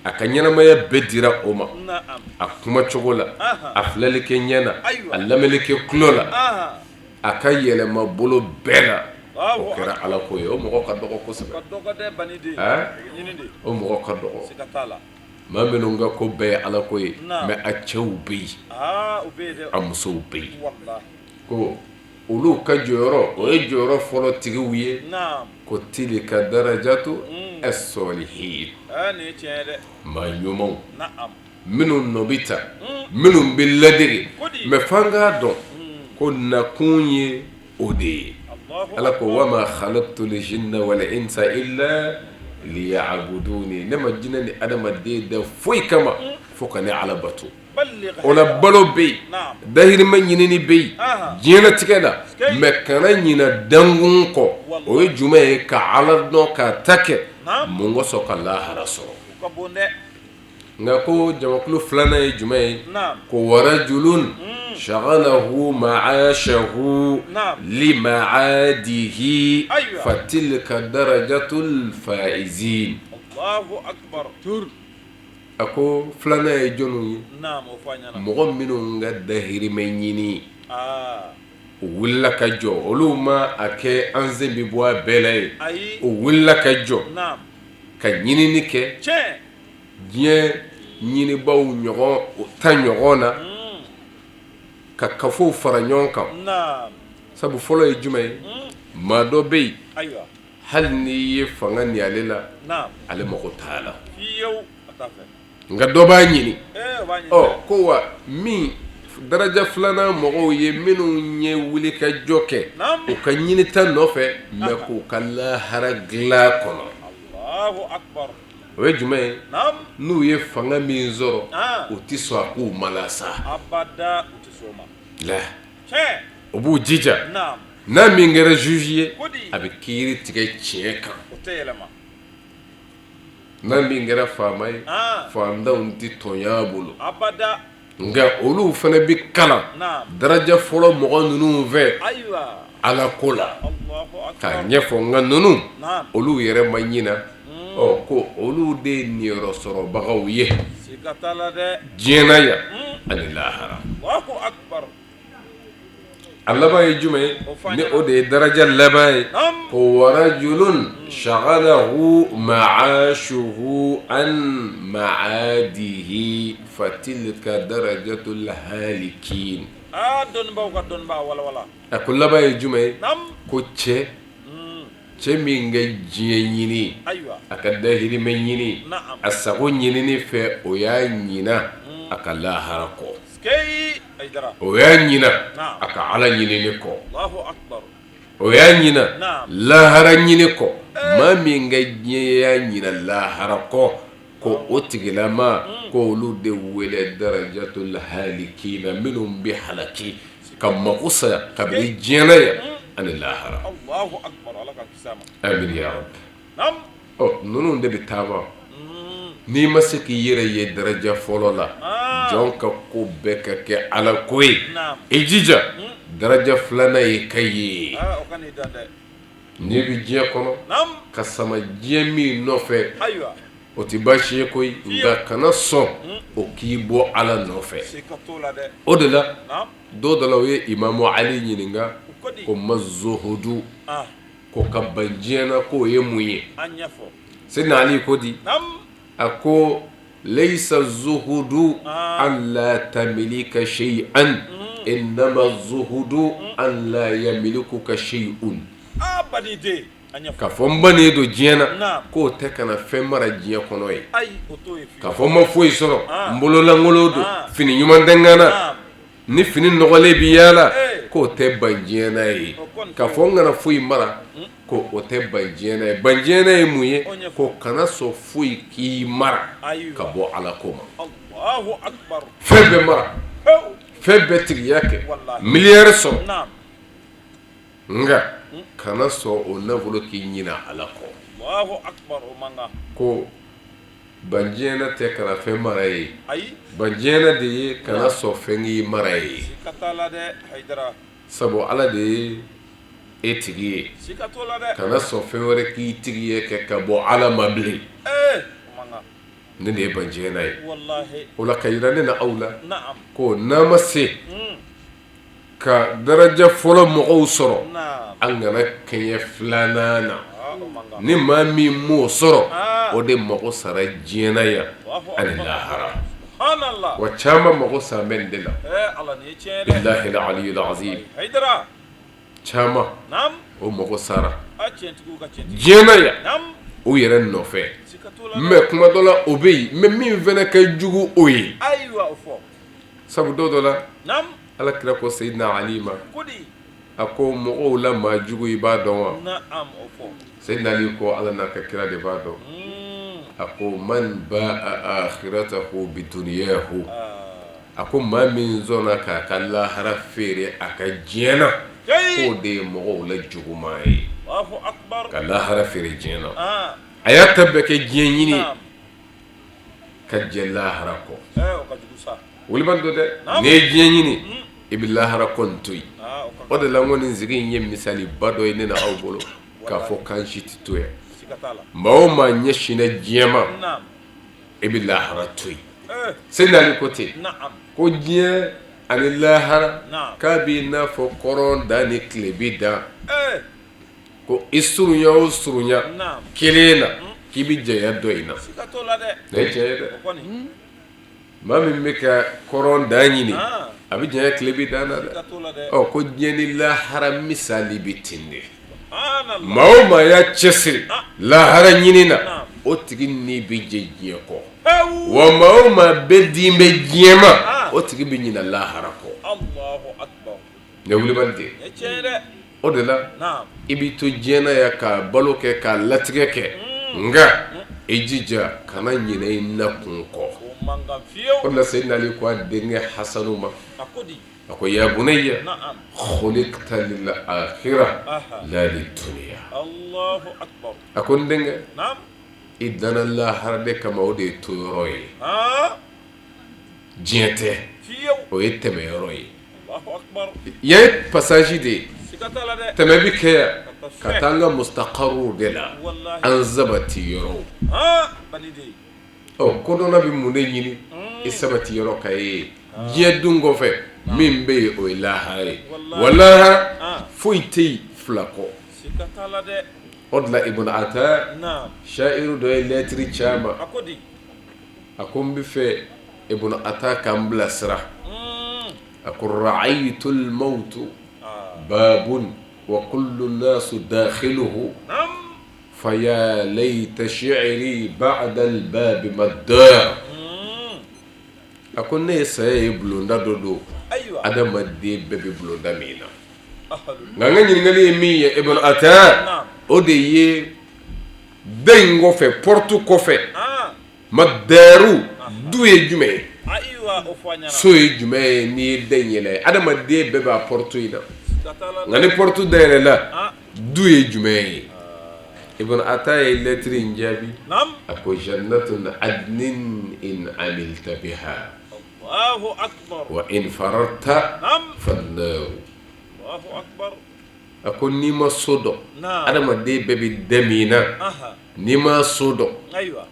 a ka ɲɛnamaya bɛɛ dira o ma, a kumacogo la, a filɛli kɛ ɲɛ na, a lamɛnni kɛ tulo la, a ka yɛlɛma bolo bɛɛ la, o kɛra Ala ko ye. O mɔgɔ ka dɔgɔ kosɛbɛ, o mɔgɔ ka dɔgɔ. Maa minnu ka ko bɛɛ ye Ala ko ye, mais a cɛw bɛ yen, a musow bɛ yen, ko olu ka jɔyɔrɔ, o ye jɔyɔrɔ fɔlɔ tigiw ye. Ko tilika darajatu as-salihin, maa ɲumanw minnu nɔ bɛ ta, minnu bɛ ladege. Mais f'an k'a dɔn ko nakun ye o de ye. Ala ko wama khalaqtul jinna wal insa illa liya'buduni, ne ma jinɛ ni adamaden da foyi kama fo ka ne Ala bato. O la balo bɛ yen, dahirimɛ ɲinini bɛ yen diɲɛlatigɛ la, mais kana ɲinɛ dankun kɔ. O ye jumɛn ye? Ka Ala dɔn, k'a ta kɛ mun kosɔn? Ka lahara sɔrɔ. Nka ko jamakulu filanan ye jumɛn ye? Ko warajulun shagalahu ma'ashahu lima'adihi fatilka darajatul faizin. A ko filanan ye jɔnw ye? Mɔgɔ minnu ka dahirimɛ ɲini, u wulila ka jɔ, olu ma a kɛ an sen bɛ bɔ a bɛɛ la ye. U wulila ka jɔ ka ɲinini kɛ diɲɛ ɲinibaw ɲɔgɔn ta ɲɔgɔn na, ka kafow fara ɲɔgɔn kan. Sabu fɔlɔ ye jumɛn ye? Maa dɔ bɛ yen, hali n'i ye fanga ni ale la, ale mago t'a la, nka dɔ b'a ɲini. Ɔ, ko wa min daraja filanan mɔgɔw ye, minnu ye wuli ka jɔ kɛ u ka ɲinita nɔfɛ, mais k'u ka lahara dilan kɔnɔ, o ye jumɛn ye? N'u ye fanga min sɔrɔ, u tɛ sɔn a k'u malasa la, u b'u jija. N'a min kɛra juge ye, a bɛ kiiri tigɛ tiɲɛ kan. N'a min kɛra faama ye, faantanw tɛ tɔɲɔ a bolo. Nka olu fana bɛ kalan daraja fɔlɔ mɔgɔ ninnu fɛ Ala ko la k'a ɲɛfɔ. Nka ninnu, olu yɛrɛ ma ɲina. Ɔ, ko olu de ye niyɔrɔ sɔrɔbagaw ye diɲɛ na yan ani lahara. A laban ye jumɛn ye? Ni o de ye daraja laban ye, ko warajulun shagalahu ma'ashuhu an ma'adihi fatilka darajatul halikin. A ko laban ye jumɛn ye? Ko cɛ cɛ min ka diɲɛ ɲini, a ka dahirimɛ ɲini, a sago ɲinini fɛ, o y'a ɲina a ka lahara kɔ. O y'a ɲina a ka Ala ɲinini kɔ, o y'a ɲina lahara ɲini kɔ. Maa min ka diɲɛ y'a ɲina lahara kɔ, ko o tigilama ko olu de wele darajatul halikina, minnu bɛ halaki ka mako sa kabini diɲɛ na yan ani lahara. Amin ya rabbi. Ɔ ninnu de bɛ taama. N'i ma se k'i yɛrɛ ye daraja fɔlɔ la, jɔn ka ko bɛɛ ka kɛ Ala ko ye, i jija daraja filanan ye ka ye. N'i bɛ diɲɛ kɔnɔ ka sama diɲɛ min nɔfɛ, o tɛ baasi ye koyi, nka kana sɔn o k'i bɔ Ala nɔfɛ. O de la don dɔ la u ye Imamu Ali ɲininka ko ma zuhudu, ko ka ban diɲɛ na k'o ye mun ye? Seyidina Ali ko di? A ko layisa zuhudu an la tamlika shay'an innama zuhudu an la yamlikuka shay'un. K'a fɔ n bannen don diɲɛ na, k'o tɛ kana fɛn mara diɲɛ kɔnɔ ye. K'a fɔ n ma foyi sɔrɔ, n bololankolon don, fini ɲuman tɛ n kan na, ni fini nɔgɔlen bɛ yaala, k'o tɛ ban diɲɛ na ye. K'a fɔ n kana foyi mara, ko o tɛ ban diɲɛ na ye. Ban diɲɛ na ye mun ye? Ko kana sɔn foyi k'i mara ka bɔ Ala ko ma. Fɛn bɛɛ mara, fɛn bɛɛ tigiya kɛ, miliyari sɔrɔ, nka kana sɔn o nafolo k'i ɲina Ala kɔ. Ko ban diɲɛ na tɛ kana fɛn mara ye, ban diɲɛ na de ye kana sɔn fɛn k'i mara ye. Sabu Ala de ye e tigi ye, kana sɔn fɛn wɛrɛ k'i tigi ye kɛ ka bɔ Ala ma bilen. Nin de ye ban diɲɛ na ye. O la ka yira ne na aw la ko n'an ma se ka daraja fɔlɔ mɔgɔw sɔrɔ, an kana kɛɲɛ filanan na. Ni maa min m'o sɔrɔ, o de mago sara diɲɛ na yan ani lahara. Wa caman mago sa bɛ nin de la, bilahi aliyul azim. Caman o mago sara diɲɛ na yan u yɛrɛ nɔfɛ. Mais kuma dɔ la o bɛ yen, mais min fana ka jugu o ye, sabu don dɔ la Ala kira ko Seyidina Ali ma, a ko mɔgɔw la maa jugu i b'a dɔn wa? Seyidina Ali ko Ala n'a ka kira de b'a dɔn. A ko man ba'a akhiratahu biduniyahu, a ko maa min sɔnna k'a ka lahara feere a ka diɲɛ na, k'o de ye mɔgɔw la juguman ye, ka lahara feere diɲɛ na. A y'a ta bɛɛ kɛ diɲɛ ɲini ka jɛ lahara kɔ. Wulibali don dɛ. N'i ye diɲɛ ɲini, i bɛ lahara ko nin to yen. O de la n ko nin sigi in ye misaliba dɔ ye ne na aw bolo, k'a fɔ k'an si tɛ to yan. Maa o maa ɲɛsinna diɲɛ ma, i bɛ lahara to yen. Seyidina Ali ko ten ko diɲɛ ani lahara k'a b'i n'a fɔ kɔrɔn dan ni tilebin dan, ko i surunya o surunya kelen na, k'i bɛ janya dɔ in na. Nin ye tiɲɛ ye dɛ. Maa min bɛ ka kɔrɔn dan ɲini, a bɛ janya tilebin dan na dɛ. Ɔ ko diɲɛ ni lahara misali bɛ ten de. Maa o maa y'a cɛsiri lahara ɲini na, o tigi ni bɛ jɛ diɲɛ kɔ. Wa maa o maa bɛ din bɛ diɲɛ ma, o tigi bɛ ɲinɛ lahara kɔ. Nin ye wulibali de ye. O de la i b'i to diɲɛ na yan ka balo kɛ ka latigɛ kɛ, nka i jija kana ɲinɛ i nakun kɔ. O de la Seyidina Ali ko a denkɛ Hasanu ma, a ko ya bunayya khuliqta lil akhirah la lid dunya. A ko n denkɛ, i danna lahara de kama, o de ye toyɔrɔ ye, diɲɛ tɛ, o ye tɛmɛyɔrɔ ye. Yan ye passage de ye, tɛmɛ bɛ kɛ yan ka taa an ka mustaqarru de la, an sabati yɔrɔw. Ɔ kodɔnna bɛ mun de ɲini? I sabati yɔrɔ ka ye diɲɛ dun kɔfɛ, min bɛ yen o ye lahara ye. Wa lahara foyi tɛ yen fila kɔ. O de la Ibn Ata, sha'iru dɔ ye lɛtiri ci a ma, a ko n bɛ fɛ Ibn Ata ka n bilasira. A ko ra'aytul mawtu babun wa kullu nasu dakhiluhu fa ya layta shi'ri ba'da al-babi mad-dar. A ko ne ye saya ye bulonda dɔ don, Adamaden bɛɛ bɛ bulonda min na. Nka n ka ɲininkali ye min ye Ibn Ata, o de ye da in kɔfɛ, porte kɔfɛ, ma daru, du ye jumɛn ye? So ye jumɛn ye n'i ye da in yɛlɛ? Adamaden bɛɛ b'a porte in na, nka ni porte dayɛlɛla, du ye jumɛn ye? Ibn Ata ye lɛtiri in jaabi, a ko jannatun adnin in amilta biha wa in fararta fannaru. A ko n'i ma so dɔn, adamaden bɛɛ bɛ da min na, n'i ma so dɔn,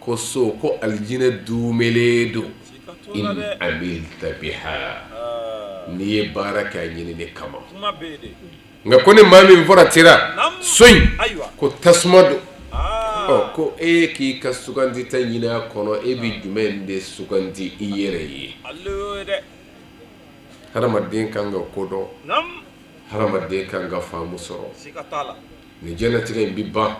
ko so ko alijinɛ duumɛlen don, in amilta biha, n'i ye baara kɛ a ɲinini kama. Nka ko ni maa min faratira so in, ko tasuma don. Ɔ ko e k'i ka sugandita ɲini a kɔnɔ, e bɛ jumɛn de sugandi i yɛrɛ ye? Hadamaden kan ka ko dɔn, hadamaden kan ka faamu sɔrɔ. Nin diɲɛlatigɛ in bɛ ban.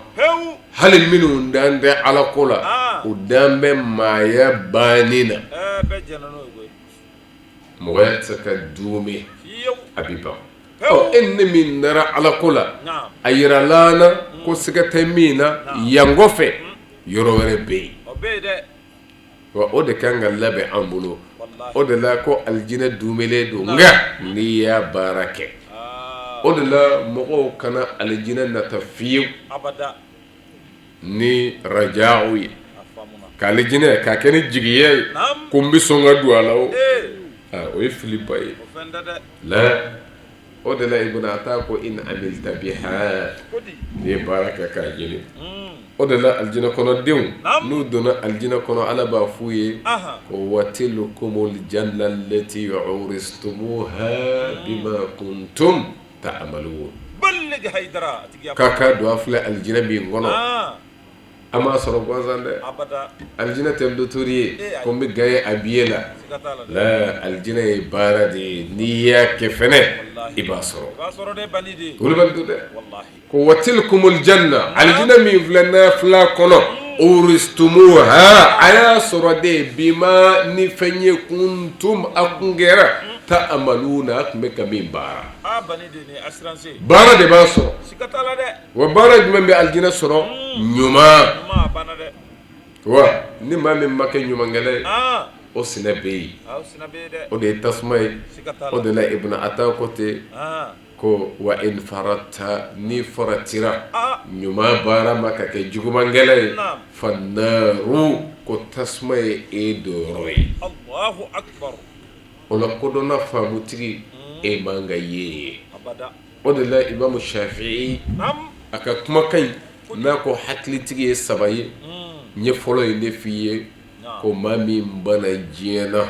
Hali minnu dan bɛ Ala ko la, u dan bɛ maaya banni na. Mɔgɔya tɛ se ka duumɛ, a bɛ ban. Ɔ e ni ne min dara Ala ko la, a yirala an na ko siga tɛ min na yan kɔfɛ, yɔrɔ wɛrɛ bɛ yen. Wa o de kan ka labɛn an bolo. O de la ko alijinɛ duumɛlen don, nka n'i y'a baara kɛ. O de la mɔgɔw kana alijinɛ nata fiyewu ni rajaw ye, ka alijinɛ k'a kɛ ni jigiya ye ko n bɛ sɔn ka don a la, o o ye filiba ye. La o de la Ibn Ata ko in amilta biha, n'i ye baara kɛ k'a ɲini. O de la alijinɛ kɔnɔdenw n'u donna alijinɛ kɔnɔ, Ala b'a f'u ye ko wa tilkumul janna lati uristumuha bima kuntum ta'malun, k'a k'a don a filɛ alijinɛ min kɔnɔ, an m'a sɔrɔ gansan dɛ. Alijinɛ tɛ loterie ye ko n bɛ gagner a billet la. La, alijinɛ ye baara de ye, n'i y'a kɛ fɛnɛ i b'a sɔrɔ. Wulibali don dɛ. Ko wa tilkumul janna, alijinɛ min filɛ n'a filɛ kɔnɔ, uristumuha, a y'a sɔrɔ de, bima, ni fɛn ye, kuntum, a kun kɛra, ta'maluna, a tun bɛ ka min baara. Baara de b'a sɔrɔ. Wa baara jumɛn bɛ alijinɛ sɔrɔ? Ɲuman. Wa ni maa min ma kɛ ɲumankɛla ye, o sinɛ bɛ yen, o de ye tasuma ye. O de la Ibn Ata ko ten ko wa in farata, ni faratira ɲuman baara ma ka kɛ jugumankɛla ye, fannaru, ko tasuma ye e donyɔrɔ ye. O la kodɔnna faamutigi, e man ka ye. O de la Imamu Shafi'i a ka kumakan in n'a ko hakilitigi ye saba ye, n ye fɔlɔ in de f'i ye, ko maa min banna diɲɛ na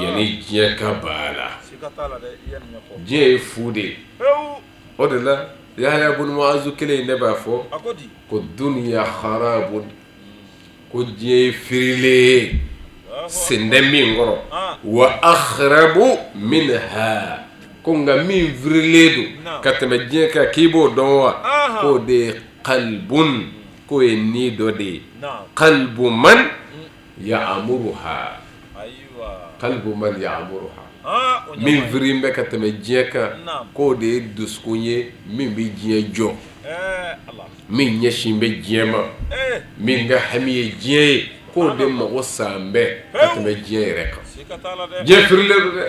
yanni diɲɛ ka ban a la. Diɲɛ ye fu de ye. O de la Yahya bun Muazu kelen in de b'a fɔ ko dunya kharabun, ko diɲɛ ye firilen ye sen tɛ min kɔrɔ, wa akhrabu minha, ko nka min firilen don ka tɛmɛ diɲɛ kan, k'i b'o dɔn wa? K'o de ye qalbun, k'o ye ni dɔ de ye, qalbu man ya'muruha, qalbu man ya'muruha, min firilen bɛ ka tɛmɛ diɲɛ kan, k'o de ye dusukun ye min bɛ diɲɛ jɔ, min ɲɛsin bɛ diɲɛ ma, min ka hami ye diɲɛ ye, k'o de mago salen bɛ ka tɛmɛ diɲɛ yɛrɛ kan. Diɲɛ firilen don dɛ,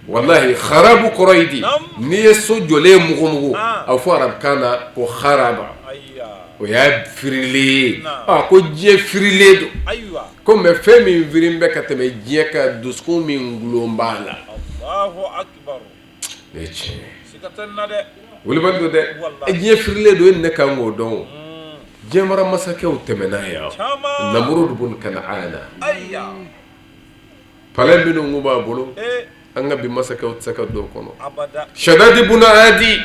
walahi. Kharabu kɔrɔ ye di? N'i ye so jɔlen mugumugu, a bɛ fɔ arabukan na ko kharaba, o y'a firilen ye. A ko diɲɛ firilen don ko mais fɛn min firilen bɛ ka tɛmɛ diɲɛ kan, dusukun min gulon b'a la. Ne tiɲɛ wulibali don dɛ, diɲɛ firilen don, e ne kan k'o dɔn. Diɲɛ mara masakɛw tɛmɛna yan, Namurud bun Kanana, palais minnu tun b'a bolo, an ka bi masakɛw tɛ se ka don o kɔnɔ. Shadadi bun Adi,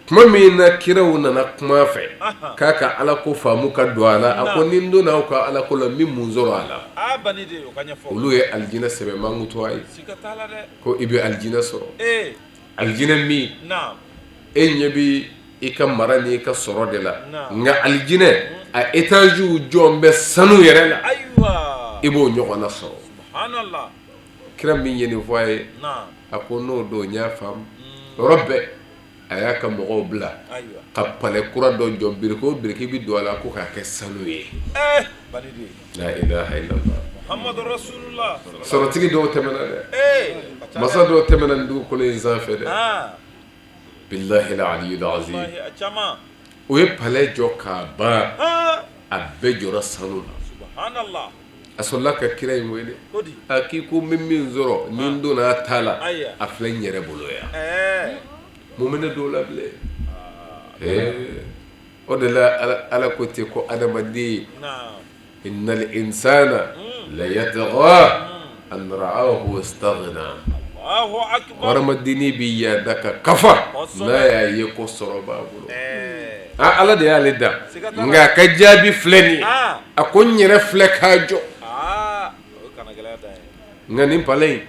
tuma min na kiraw nana kuma a fɛ k'a ka ala ko faamu ka don a la, a ko ni n donna aw ka ala ko la, n bɛ mun sɔrɔ a la? Olu ye alijinɛ sɛbɛ mankutu a ye, ko i bɛ alijinɛ sɔrɔ. Alijinɛ min e ɲɛ bɛ i ka mara ni i ka sɔrɔ de la, nka alijinɛ a étagew jɔlen bɛ sanu yɛrɛ la, i b'o ɲɔgɔnna sɔrɔ. Kira min ye nin fɔ a ye, a ko n'o don n y'a faamu yɔrɔ bɛɛ. A y'a ka mɔgɔw bila ka palais kura dɔ jɔ, biriki o biriki bɛ don a la ko k'a kɛ sanu ye. La ilaha illallah. Sɔrɔtigi dɔw tɛmɛna dɛ, masa dɔw tɛmɛna nin dugukolo in sanfɛ dɛ, bilahi aliyul azim. U ye palais jɔ k'a ban, a bɛɛ jɔra sanu na. A sɔrɔla ka kira in wele, a k'i ko n bɛ min sɔrɔ ni n donna a ta la, a filɛ n yɛrɛ bolo yan. Mun bɛ ne don la bilen? O de la Ala ko ten ko adamaden, innal insana la yatgha an ra'ahu istaghna. Hadamadennin bɛ yaada ka kafa n'a y'a ye ko sɔrɔ b'a bolo. Aa, Ala de y'ale da, nka a ka jaabi filɛ nin ye, a ko n yɛrɛ filɛ k'a jɔ. Nka nin palais in,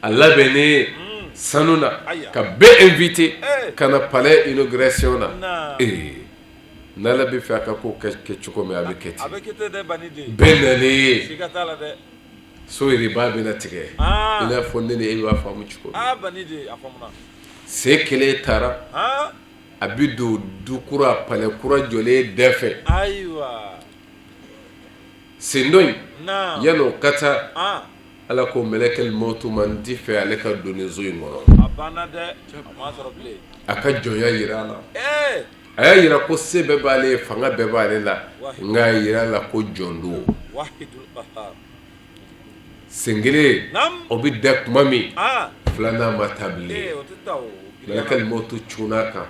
a labɛnnen sanu na, ka bɛɛ invité ka na palais inauguration na. Ee, n'Ala bɛ fɛ a ka ko kɛ cogo min, a bɛ kɛ ten. Bɛɛ nalen, so yiriba bɛna tigɛ i n'a fɔ ne ni e b'a faamu cogo min. Sen kelen taara, a bɛ don du kura, palais kura jɔlen da fɛ. Sen dɔ in, yan'o ka taa, Ala ko mɛlɛkɛli mɔtu ma, n t'i fɛ ale ka don nin so in kɔnɔ. A ka jɔnya jira a la. A y'a jira ko se bɛɛ b'ale ye, fanga bɛɛ b'ale la, nka a jira a la ko jɔn don. Sen kelen o bɛ da tuma min, filanan ma taa bilen. Mɛlɛkɛli mɔtu cunna a kan,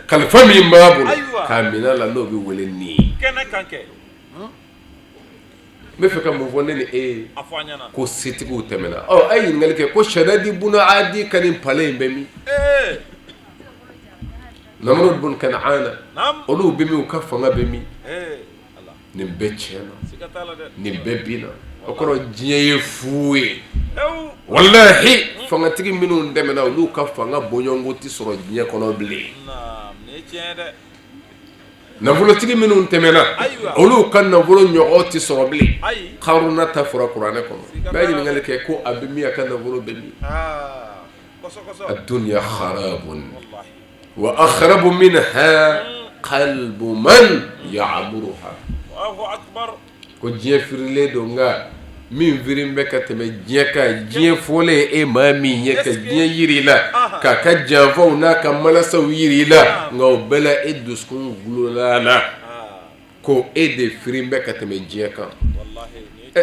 kalifa min b'a bolo k'a minɛ a la, n'o bɛ wele ni. N bɛ fɛ ka mun fɔ ne ni e ye? Ko setigiw tɛmɛna. Ɔ, a ye ɲininkali kɛ ko Sadadi bun Adi ka nin palais in bɛ min? Namurud bun Kanana, olu bɛ min? U ka fanga bɛ min? Nin bɛɛ tiɲɛna, nin bɛɛ binna. O kɔrɔ, diɲɛ ye fu ye. Walahi, fangatigi minnu tɛmɛna, olu ka fanga bɔɲɔgɔnko tɛ sɔrɔ diɲɛ kɔnɔ bilen. Nafolotigi minnu tɛmɛna, olu ka nafolo ɲɔgɔn tɛ sɔrɔ bilen. Karuna ta fɔra kuranɛ kɔnɔ. N bɛ ɲininkali kɛ ko a bɛ min? A ka nafolo bɛ min? Ad-dunya kharabun wa akhrabu minha qalbu man ya'muruha. Ko diɲɛ firilen don, nka min firin bɛ ka tɛmɛ diɲɛ kan, diɲɛ fɔlen e maa min ye ka diɲɛ jira i la, k'a ka janfaw n'a ka malasaw jira i la, nka o bɛɛ la e dusukun dulonna a la ko e de firin bɛ ka tɛmɛ diɲɛ kan.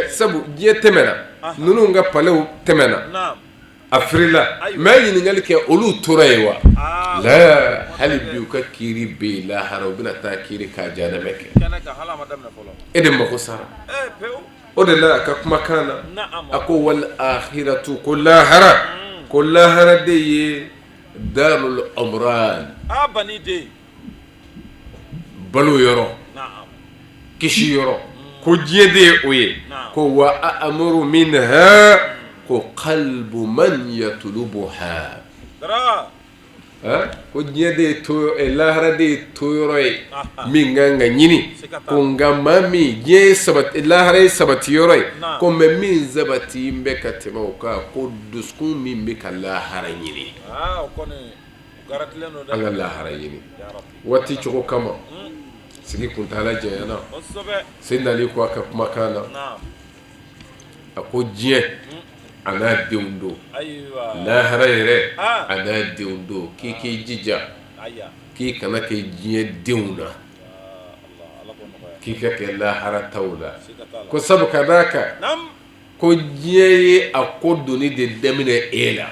Sabu diɲɛ tɛmɛna, ninnu ka palais tɛmɛna, a firila, mais a ye ɲininkali kɛ, olu tora yen wa? La, hali bi u ka kiiri bɛ yen. Lahara u bɛna taa kiiri k'a jahanamɛ kɛ. E de mako sara. O de la a ka kumakan na, a ko wal akhiratu, ko lahara, ko lahara de ye darul umran, balo yɔrɔ, kisi yɔrɔ, ko diɲɛ de ye o ye. Ko wa a'maru minha, ko qalbu man yatlubuha, ko diɲɛ de ye to, lahara de ye to yɔrɔ ye min kan ka ɲini. Ko nka maa min diɲɛ ye sabati, lahara ye sabati yɔrɔ ye, ko mais min sabati bɛ ka tɛmɛ o kan, ko dusukun min bɛ ka lahara ɲini. An ka lahara ɲini waati cogo kama, sigi kuntaala janyana. Seyidina Ali ko a ka kumakan na, a ko diɲɛ a n'a denw don, lahara yɛrɛ a n'a denw don. K'i k'i jija k'i kana kɛ diɲɛ denw na, k'i ka kɛ lahara taw la. Ko sabu ka d'a kan ko diɲɛ ye a ko doni de daminɛ e la,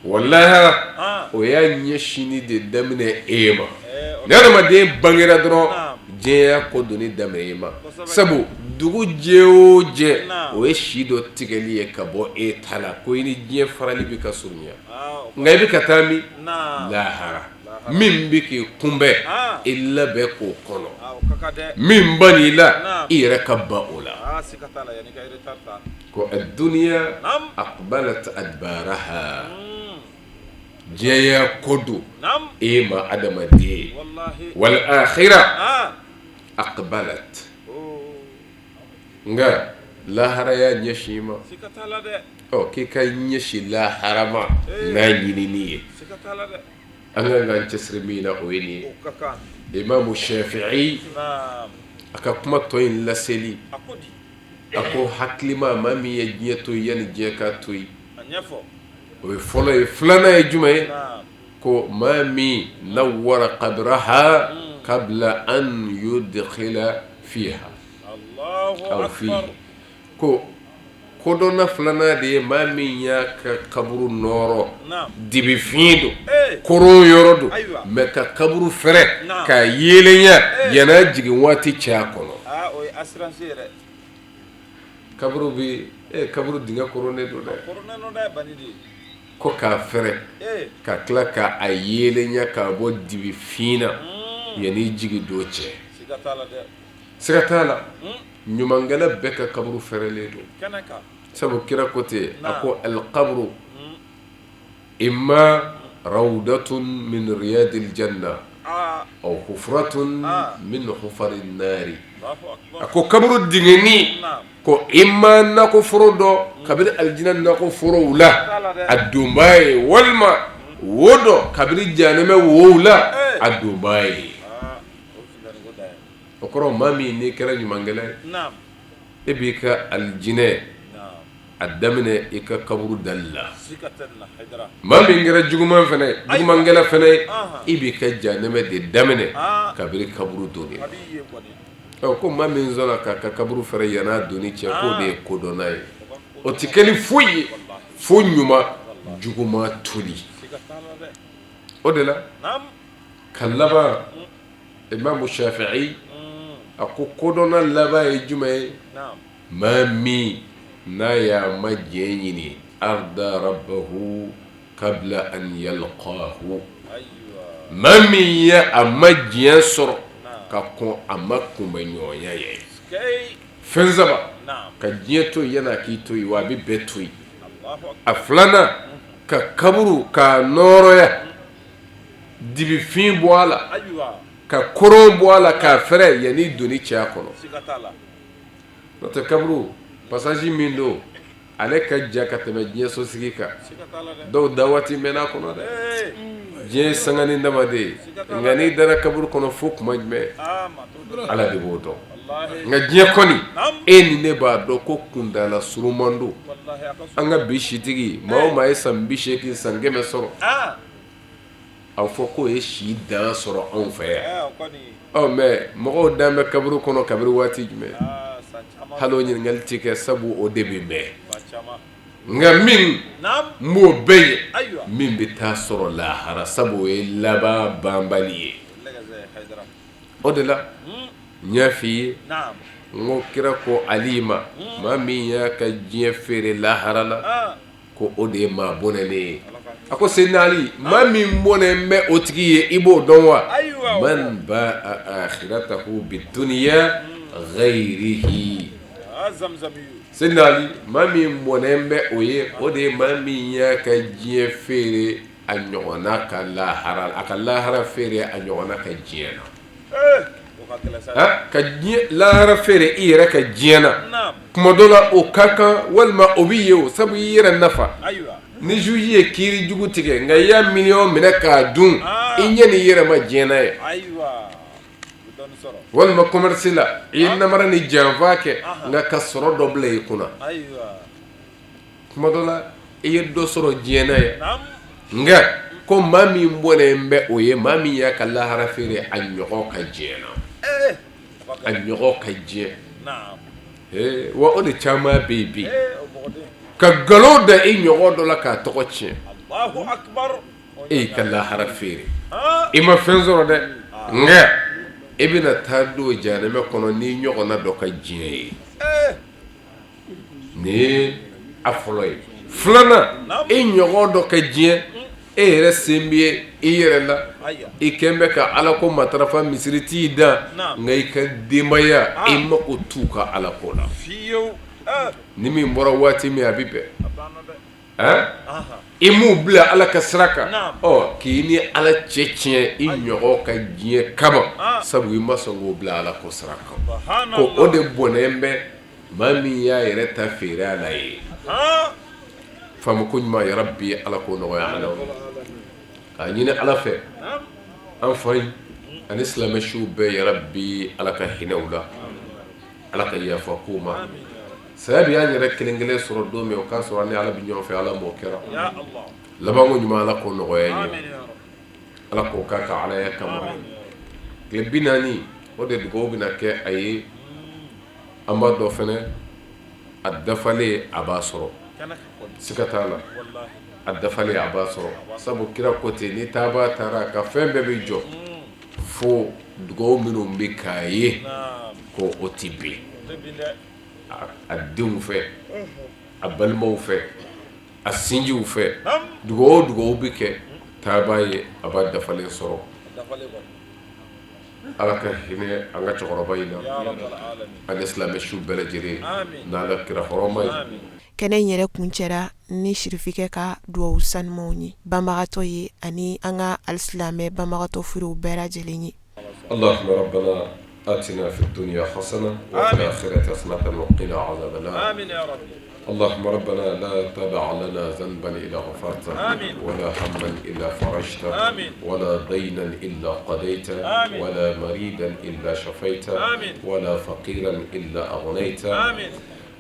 wa lahara o y'a ɲɛsinni de daminɛ e ma. Ni adamaden bangera dɔrɔn, diɲɛ y'a ko doni daminɛ e ma. Sabu dugu jɛ o jɛ, o ye si dɔ tigɛli ye ka bɔ e ta la, ko i ni diɲɛ farali bɛ ka surunya. Nka i bɛ ka taa min? Lahara. Min bɛ k'i kunbɛn, i labɛn k'o kɔnɔ. Min banna i la, i yɛrɛ ka ban o la. Ko ad-dunya aqbalat adbaraha, diɲɛ y'a kɔ don e ma adamaden, wal akhira aqbalat, nka Lahara y'a ɲɛsin i ma ɔ k'i ka ɲɛsin lahara ma n'a ɲinini ye an ka kan k'an cɛsiri min na o ye nin ye Imamu Shafi'i a ka kuma tɔ in laseli a ko hakilima maa min ye diɲɛ to yen yanni diɲɛ k'a to yen o ye fɔlɔ ye filanan ye jumɛn ye ko maa min nawwara qabraha qabla an yudkhila fiha aw fihi ko kodɔnna filanan de ye maa min y'a ka kaburu nɔɔrɔ dibifin don koron yɔrɔ don mais ka kaburu fɛrɛ k'a yeelenya yann'a jigin waati cɛ a kɔnɔ kaburu bɛ kaburu dingɛ koronnen don dɛ ko k'a fɛrɛ ka tila k'a yeelenya k'a bɔ dibifin na yanni jigin don cɛ siga t'a la ɲumankɛla bɛɛ ka kaburu fɛrɛlen don sabu kira ko ten a ko alkaburu imma rawdatun min riyadil janna aw hufratun min hufarin nari a ko kaburu dingɛnin ko imma nakɔ foro dɔ kabini alijinɛ nakɔ forow la a donbaa ye walima wo dɔ kabini janɛmɛ wow la a donbaa ye o kɔrɔ maa min n'i kɛra ɲumankɛla ye e b'i ka alijinɛ a daminɛ i ka kaburu dali la maa min kɛra juguman fana jugumankɛla fana ye i b'i ka janɛmɛ de daminɛ kabini kaburu donni ko maa min sɔnna k'a ka kaburu fɛrɛ yann'a donni cɛ k'o de ye kodɔnna ye o tɛ kɛ ni foyi ye fo ɲuman juguman toli o de la ka laban Imamu Shafi'i a ko kodɔnna laban ye jumɛn ye maa min n'a y'a ma diɲɛ ɲini arda rabbahu kabla an yalqahu maa min ye a ma diɲɛ sɔrɔ ka kɔn a ma kunbɛnɲɔgɔnya ye fɛn saba ka diɲɛ to yen yann'a k'i to yen wa a bɛ bɛɛ to yen a filanan ka kaburu k'a nɔɔrɔya dibifin bɔ a la ka koron bɔ a la k'a fɛrɛ yanni donni cɛ a kɔnɔ n'o tɛ kaburu passage min don ale ka jan ka tɛmɛ diɲɛ sosigi kan dɔw da waati mɛnna a kɔnɔ dɛ diɲɛ ye sanganin dama de ye nka n'i dara kaburu kɔnɔ fo tuma jumɛn ala de b'o dɔn nka diɲɛ kɔni e ni ne b'a dɔn ko kuntaala surunman don an ka bi sitigi maa o maa ye san 80 san 100 sɔrɔ A fɔ k'o ye si dan sɔrɔ anw fɛ yan ɔ mais mɔgɔw dan bɛ kaburu kɔnɔ kabiri waati jumɛn hali o ɲininkali tɛ kɛ sabu o de bɛ mɛn nka min n b'o bɛɛ ye min bɛ taa sɔrɔ lahara sabu o ye laban banbali ye o de la n y'a f'i ye n ko kira ko Ali ma maa min y'a ka diɲɛ feere lahara la ko o de ye maa bɔnɛnen ye a ko Seyidina Ali maa min bɔnɛ bɛ o tigi ye i b'o dɔn wa man ba'a akhiratahu bidunya ghayrihi Seyidina Ali maa min bɔnɛ bɛ o ye o de ye maa min y'a ka diɲɛ feere a ɲɔgɔnna ka lahara a ka lahara feere a ɲɔgɔnna ka diɲɛ na ka lahara feere i yɛrɛ ka diɲɛ na tuma dɔ la o ka kan walima o bɛ ye o sabu i yɛrɛ nafa ni juge ye kiiri jugu tigɛ nka i y'a miliyɔn minɛ k'a dun i ɲɛ n'i yɛrɛ ma diɲɛ na ye walima commerce la i ye namara ni janfa kɛ nka ka sɔrɔ dɔ bila i kunna tuma dɔ la i ye dɔ sɔrɔ diɲɛ na ye nka ko maa min bɔnɛ bɛ o ye maa min y'a ka lahara feere a ɲɔgɔn ka diɲɛ na a ɲɔgɔn ka diɲɛ wa o de caman bɛ yen bi ka nkalon da i ɲɔgɔn dɔ la k'a tɔgɔ tiɲɛ e y'i ka lahara feere i ma fɛn sɔrɔ dɛ nka e bɛna taa don jahanama kɔnɔ n'i ɲɔgɔnna dɔ ka diɲɛ ye Nin ye a fɔlɔ ye filanan e ɲɔgɔn dɔ ka diɲɛ e yɛrɛ sen bɛ i yɛrɛ la i kɛlen bɛ ka ala ko matarafa misiri t'i da nka i ka denbaya i mako t'u ka ala ko la ni min bɔra waati min a bɛ bɛn i m'u bila ala ka sira kan ɔ k'i ni ala cɛ tiɲɛ i ɲɔgɔn ka diɲɛ kama sabu i ma sɔn k'o bila ala ko sira kan ko o de bɔnɛ bɛ Maa min y'a yɛrɛ ta feere a la ye faamuko ɲuman yarabi Ala k'o nɔgɔya an k'a ɲini Ala fɛ an fa in ani silamɛ suw bɛɛ yarabi Ala ka hinɛ u la Ala ka yafa k'u ma saya bɛ an yɛrɛ kelen kelen sɔrɔ don min o k'a sɔrɔ an ni Ala bɛ ɲɔgɔn fɛ Ala m'o kɛra labanko ɲuman Ala k'o nɔgɔya an ye Ala k'o k'a ka Alaya kama tile 40 o de dugawu bɛna kɛ a ye an b'a dɔn fana a dafalen a b'a sɔrɔ siga t'a la a dafalen a b'a sɔrɔ sabu kira ko ten ni taabaa taara ka fɛn bɛɛ bɛ jɔ fo dugawu minnu bɛ k'a ye ko o tɛ bin a denw fɛ a balimaw fɛ a sinjiw fɛ dugawu o dugawu bɛ kɛ taabaa ye a b'a dafalen sɔrɔ Ala ka hinɛ an ka cɛkɔrɔba in na ani silamɛ su bɛɛ lajɛlen n'Ala kira hɔrɔma ye. Kɛnɛ in yɛrɛ kuncɛra ni sirifikɛ ka dugawu sanumanw ye banbagatɔ ye ani an ka alisilamɛ banbagatɔ furew bɛɛ lajɛlen ye. Allahumma rabbana atina fid dunya hasana wa fil akhirati hasanatan wa qina azaban nar. Amin ya rabbi. اللهم ربنا لا تدع لنا ذنبا إلا غفرته آمين. ولا هما إلا فرجته آمين. ولا دينا إلا قضيته آمين. ولا مريدا إلا شفيته آمين. ولا فقيرا إلا أغنيته آمين.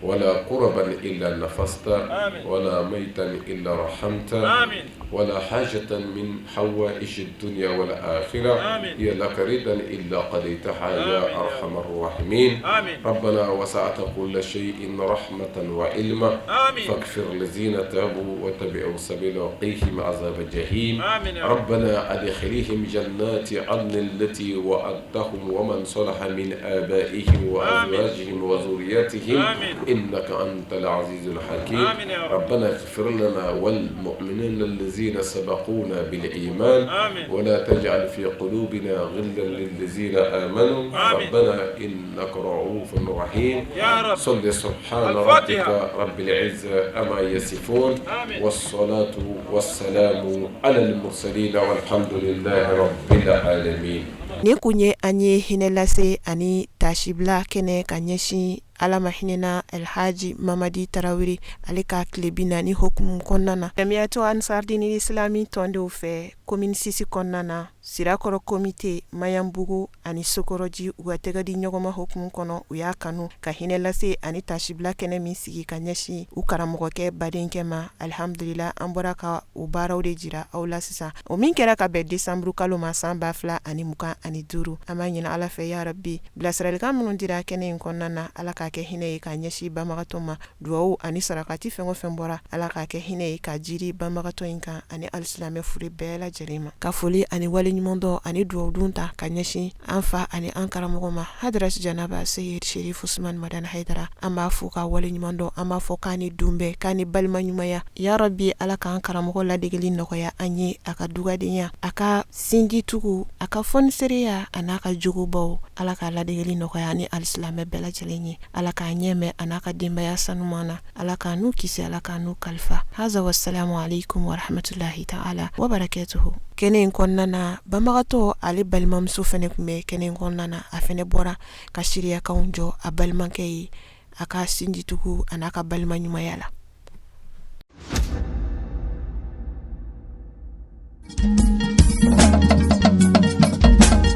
ولا قربا إلا نفست آمين. ولا ميتا إلا رحمت آمين. ولا حاجة من حوائج الدنيا والآخرة آمين. هي لك رضا إلا قضيتها يا أرحم الراحمين آمين. ربنا وسعت كل شيء رحمة وعلما آمين. فاغفر الذين تابوا وتبعوا سبيل وقيهم عذاب الجحيم آمين. ربنا أدخلهم جنات عدن التي وعدتهم ومن صلح من آبائهم وأزواجهم وذرياتهم إنك أنت العزيز الحكيم آمين يا رب. ربنا اغفر لنا والمؤمنين الذين سبقونا بالإيمان آمين. ولا تجعل في قلوبنا غلا للذين آمنوا آمين. ربنا إنك رؤوف رحيم يا رب. صل سبحان ربك رب العزة أما يصفون آمين. والصلاة والسلام على المرسلين والحمد لله رب العالمين Nin kun ye an ye hinɛ lase ani tasibila kɛnɛ ka ɲɛsin Ala ma hinɛna Alhaji Mamadi Tarawele ale ka tile 40 hukumu kɔnɔna na. Jamiyatu Ansardini Islami tɔndenw fɛ commune six kɔnɔna na, Sirakɔrɔ komite, Maɲanbugu ani Sokɔrɔji u ka tɛgɛ di ɲɔgɔnma hukumu kɔnɔ, u y'a kanu ka hinɛ lase ani tasibila kɛnɛ min sigi ka ɲɛsin u karamɔgɔkɛ badenkɛ ma. Alihamdulila an bɔra ka o baaraw de jira aw la sisan, o min kɛra ka bɛn décembre kalo ma san 2025. An b'a ɲini Ala fɛ yarabi Bilasiralikan minnu dira kɛnɛ in kɔnɔna na Ala k'a kɛ hinɛ ye k'a ɲɛsin banbagatɔ ma duwawu ani sarakati fɛn o fɛn bɔra Ala k'a kɛ hinɛ ye k'a jiri banbagatɔ in kan ani alisilamɛ fure bɛɛ lajɛlen ma ka foli ani waleɲumandɔn ani duwawudon ta ka ɲɛsin an fa ani an karamɔgɔ ma Hadarasi Janaba Seyid Sherif Usman Madani Hayidara an b'a fo ka waleɲumandɔn an b'a fɔ k'a ni dunbɛn k'a ni balima ɲumanya yarabi Ala k'an karamɔgɔ ladegeli nɔgɔya an ye a ka dugadenya a ka sinjitugu a ka fɔnisereya a n'a ka jogobaw Ala k'a ladegeli nɔgɔya ani alisilamɛ bɛɛ lajɛlen ye Ala k'a ɲɛmɛ a n'a ka denbaya sanuman na Ala k'a n'u kisi Ala k'a n'u kalifa haza wasalamu aleykum warahmatulahi taala wabarakatuhu kɛnɛ in kɔnɔna na banbagatɔ ale balimamuso fɛnɛ tun bɛ kɛnɛ in kɔnɔna na a fɛnɛ bɔra ka seereyakanw jɔ a balimakɛ ye a ka sinjitugu a n'a ka balima ɲumanya la.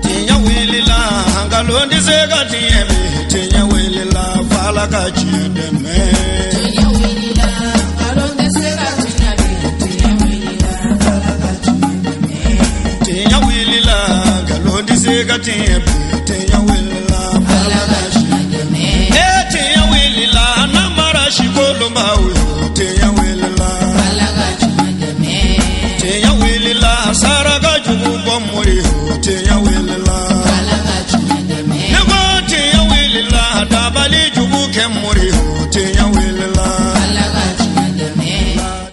Tiɲɛ wulila nkalon tɛ se ka tiɲɛ bin tiɲɛ wulila f'Ala ka tiɲɛ dɛmɛ. Tiɲɛ wulila nkalon tɛ se ka tiɲɛ bin tiɲɛ wulila f'Ala ka tiɲɛ dɛmɛ. Tiɲɛ wulila nkalon tɛ se ka tiɲɛ bin tiɲɛ wulila.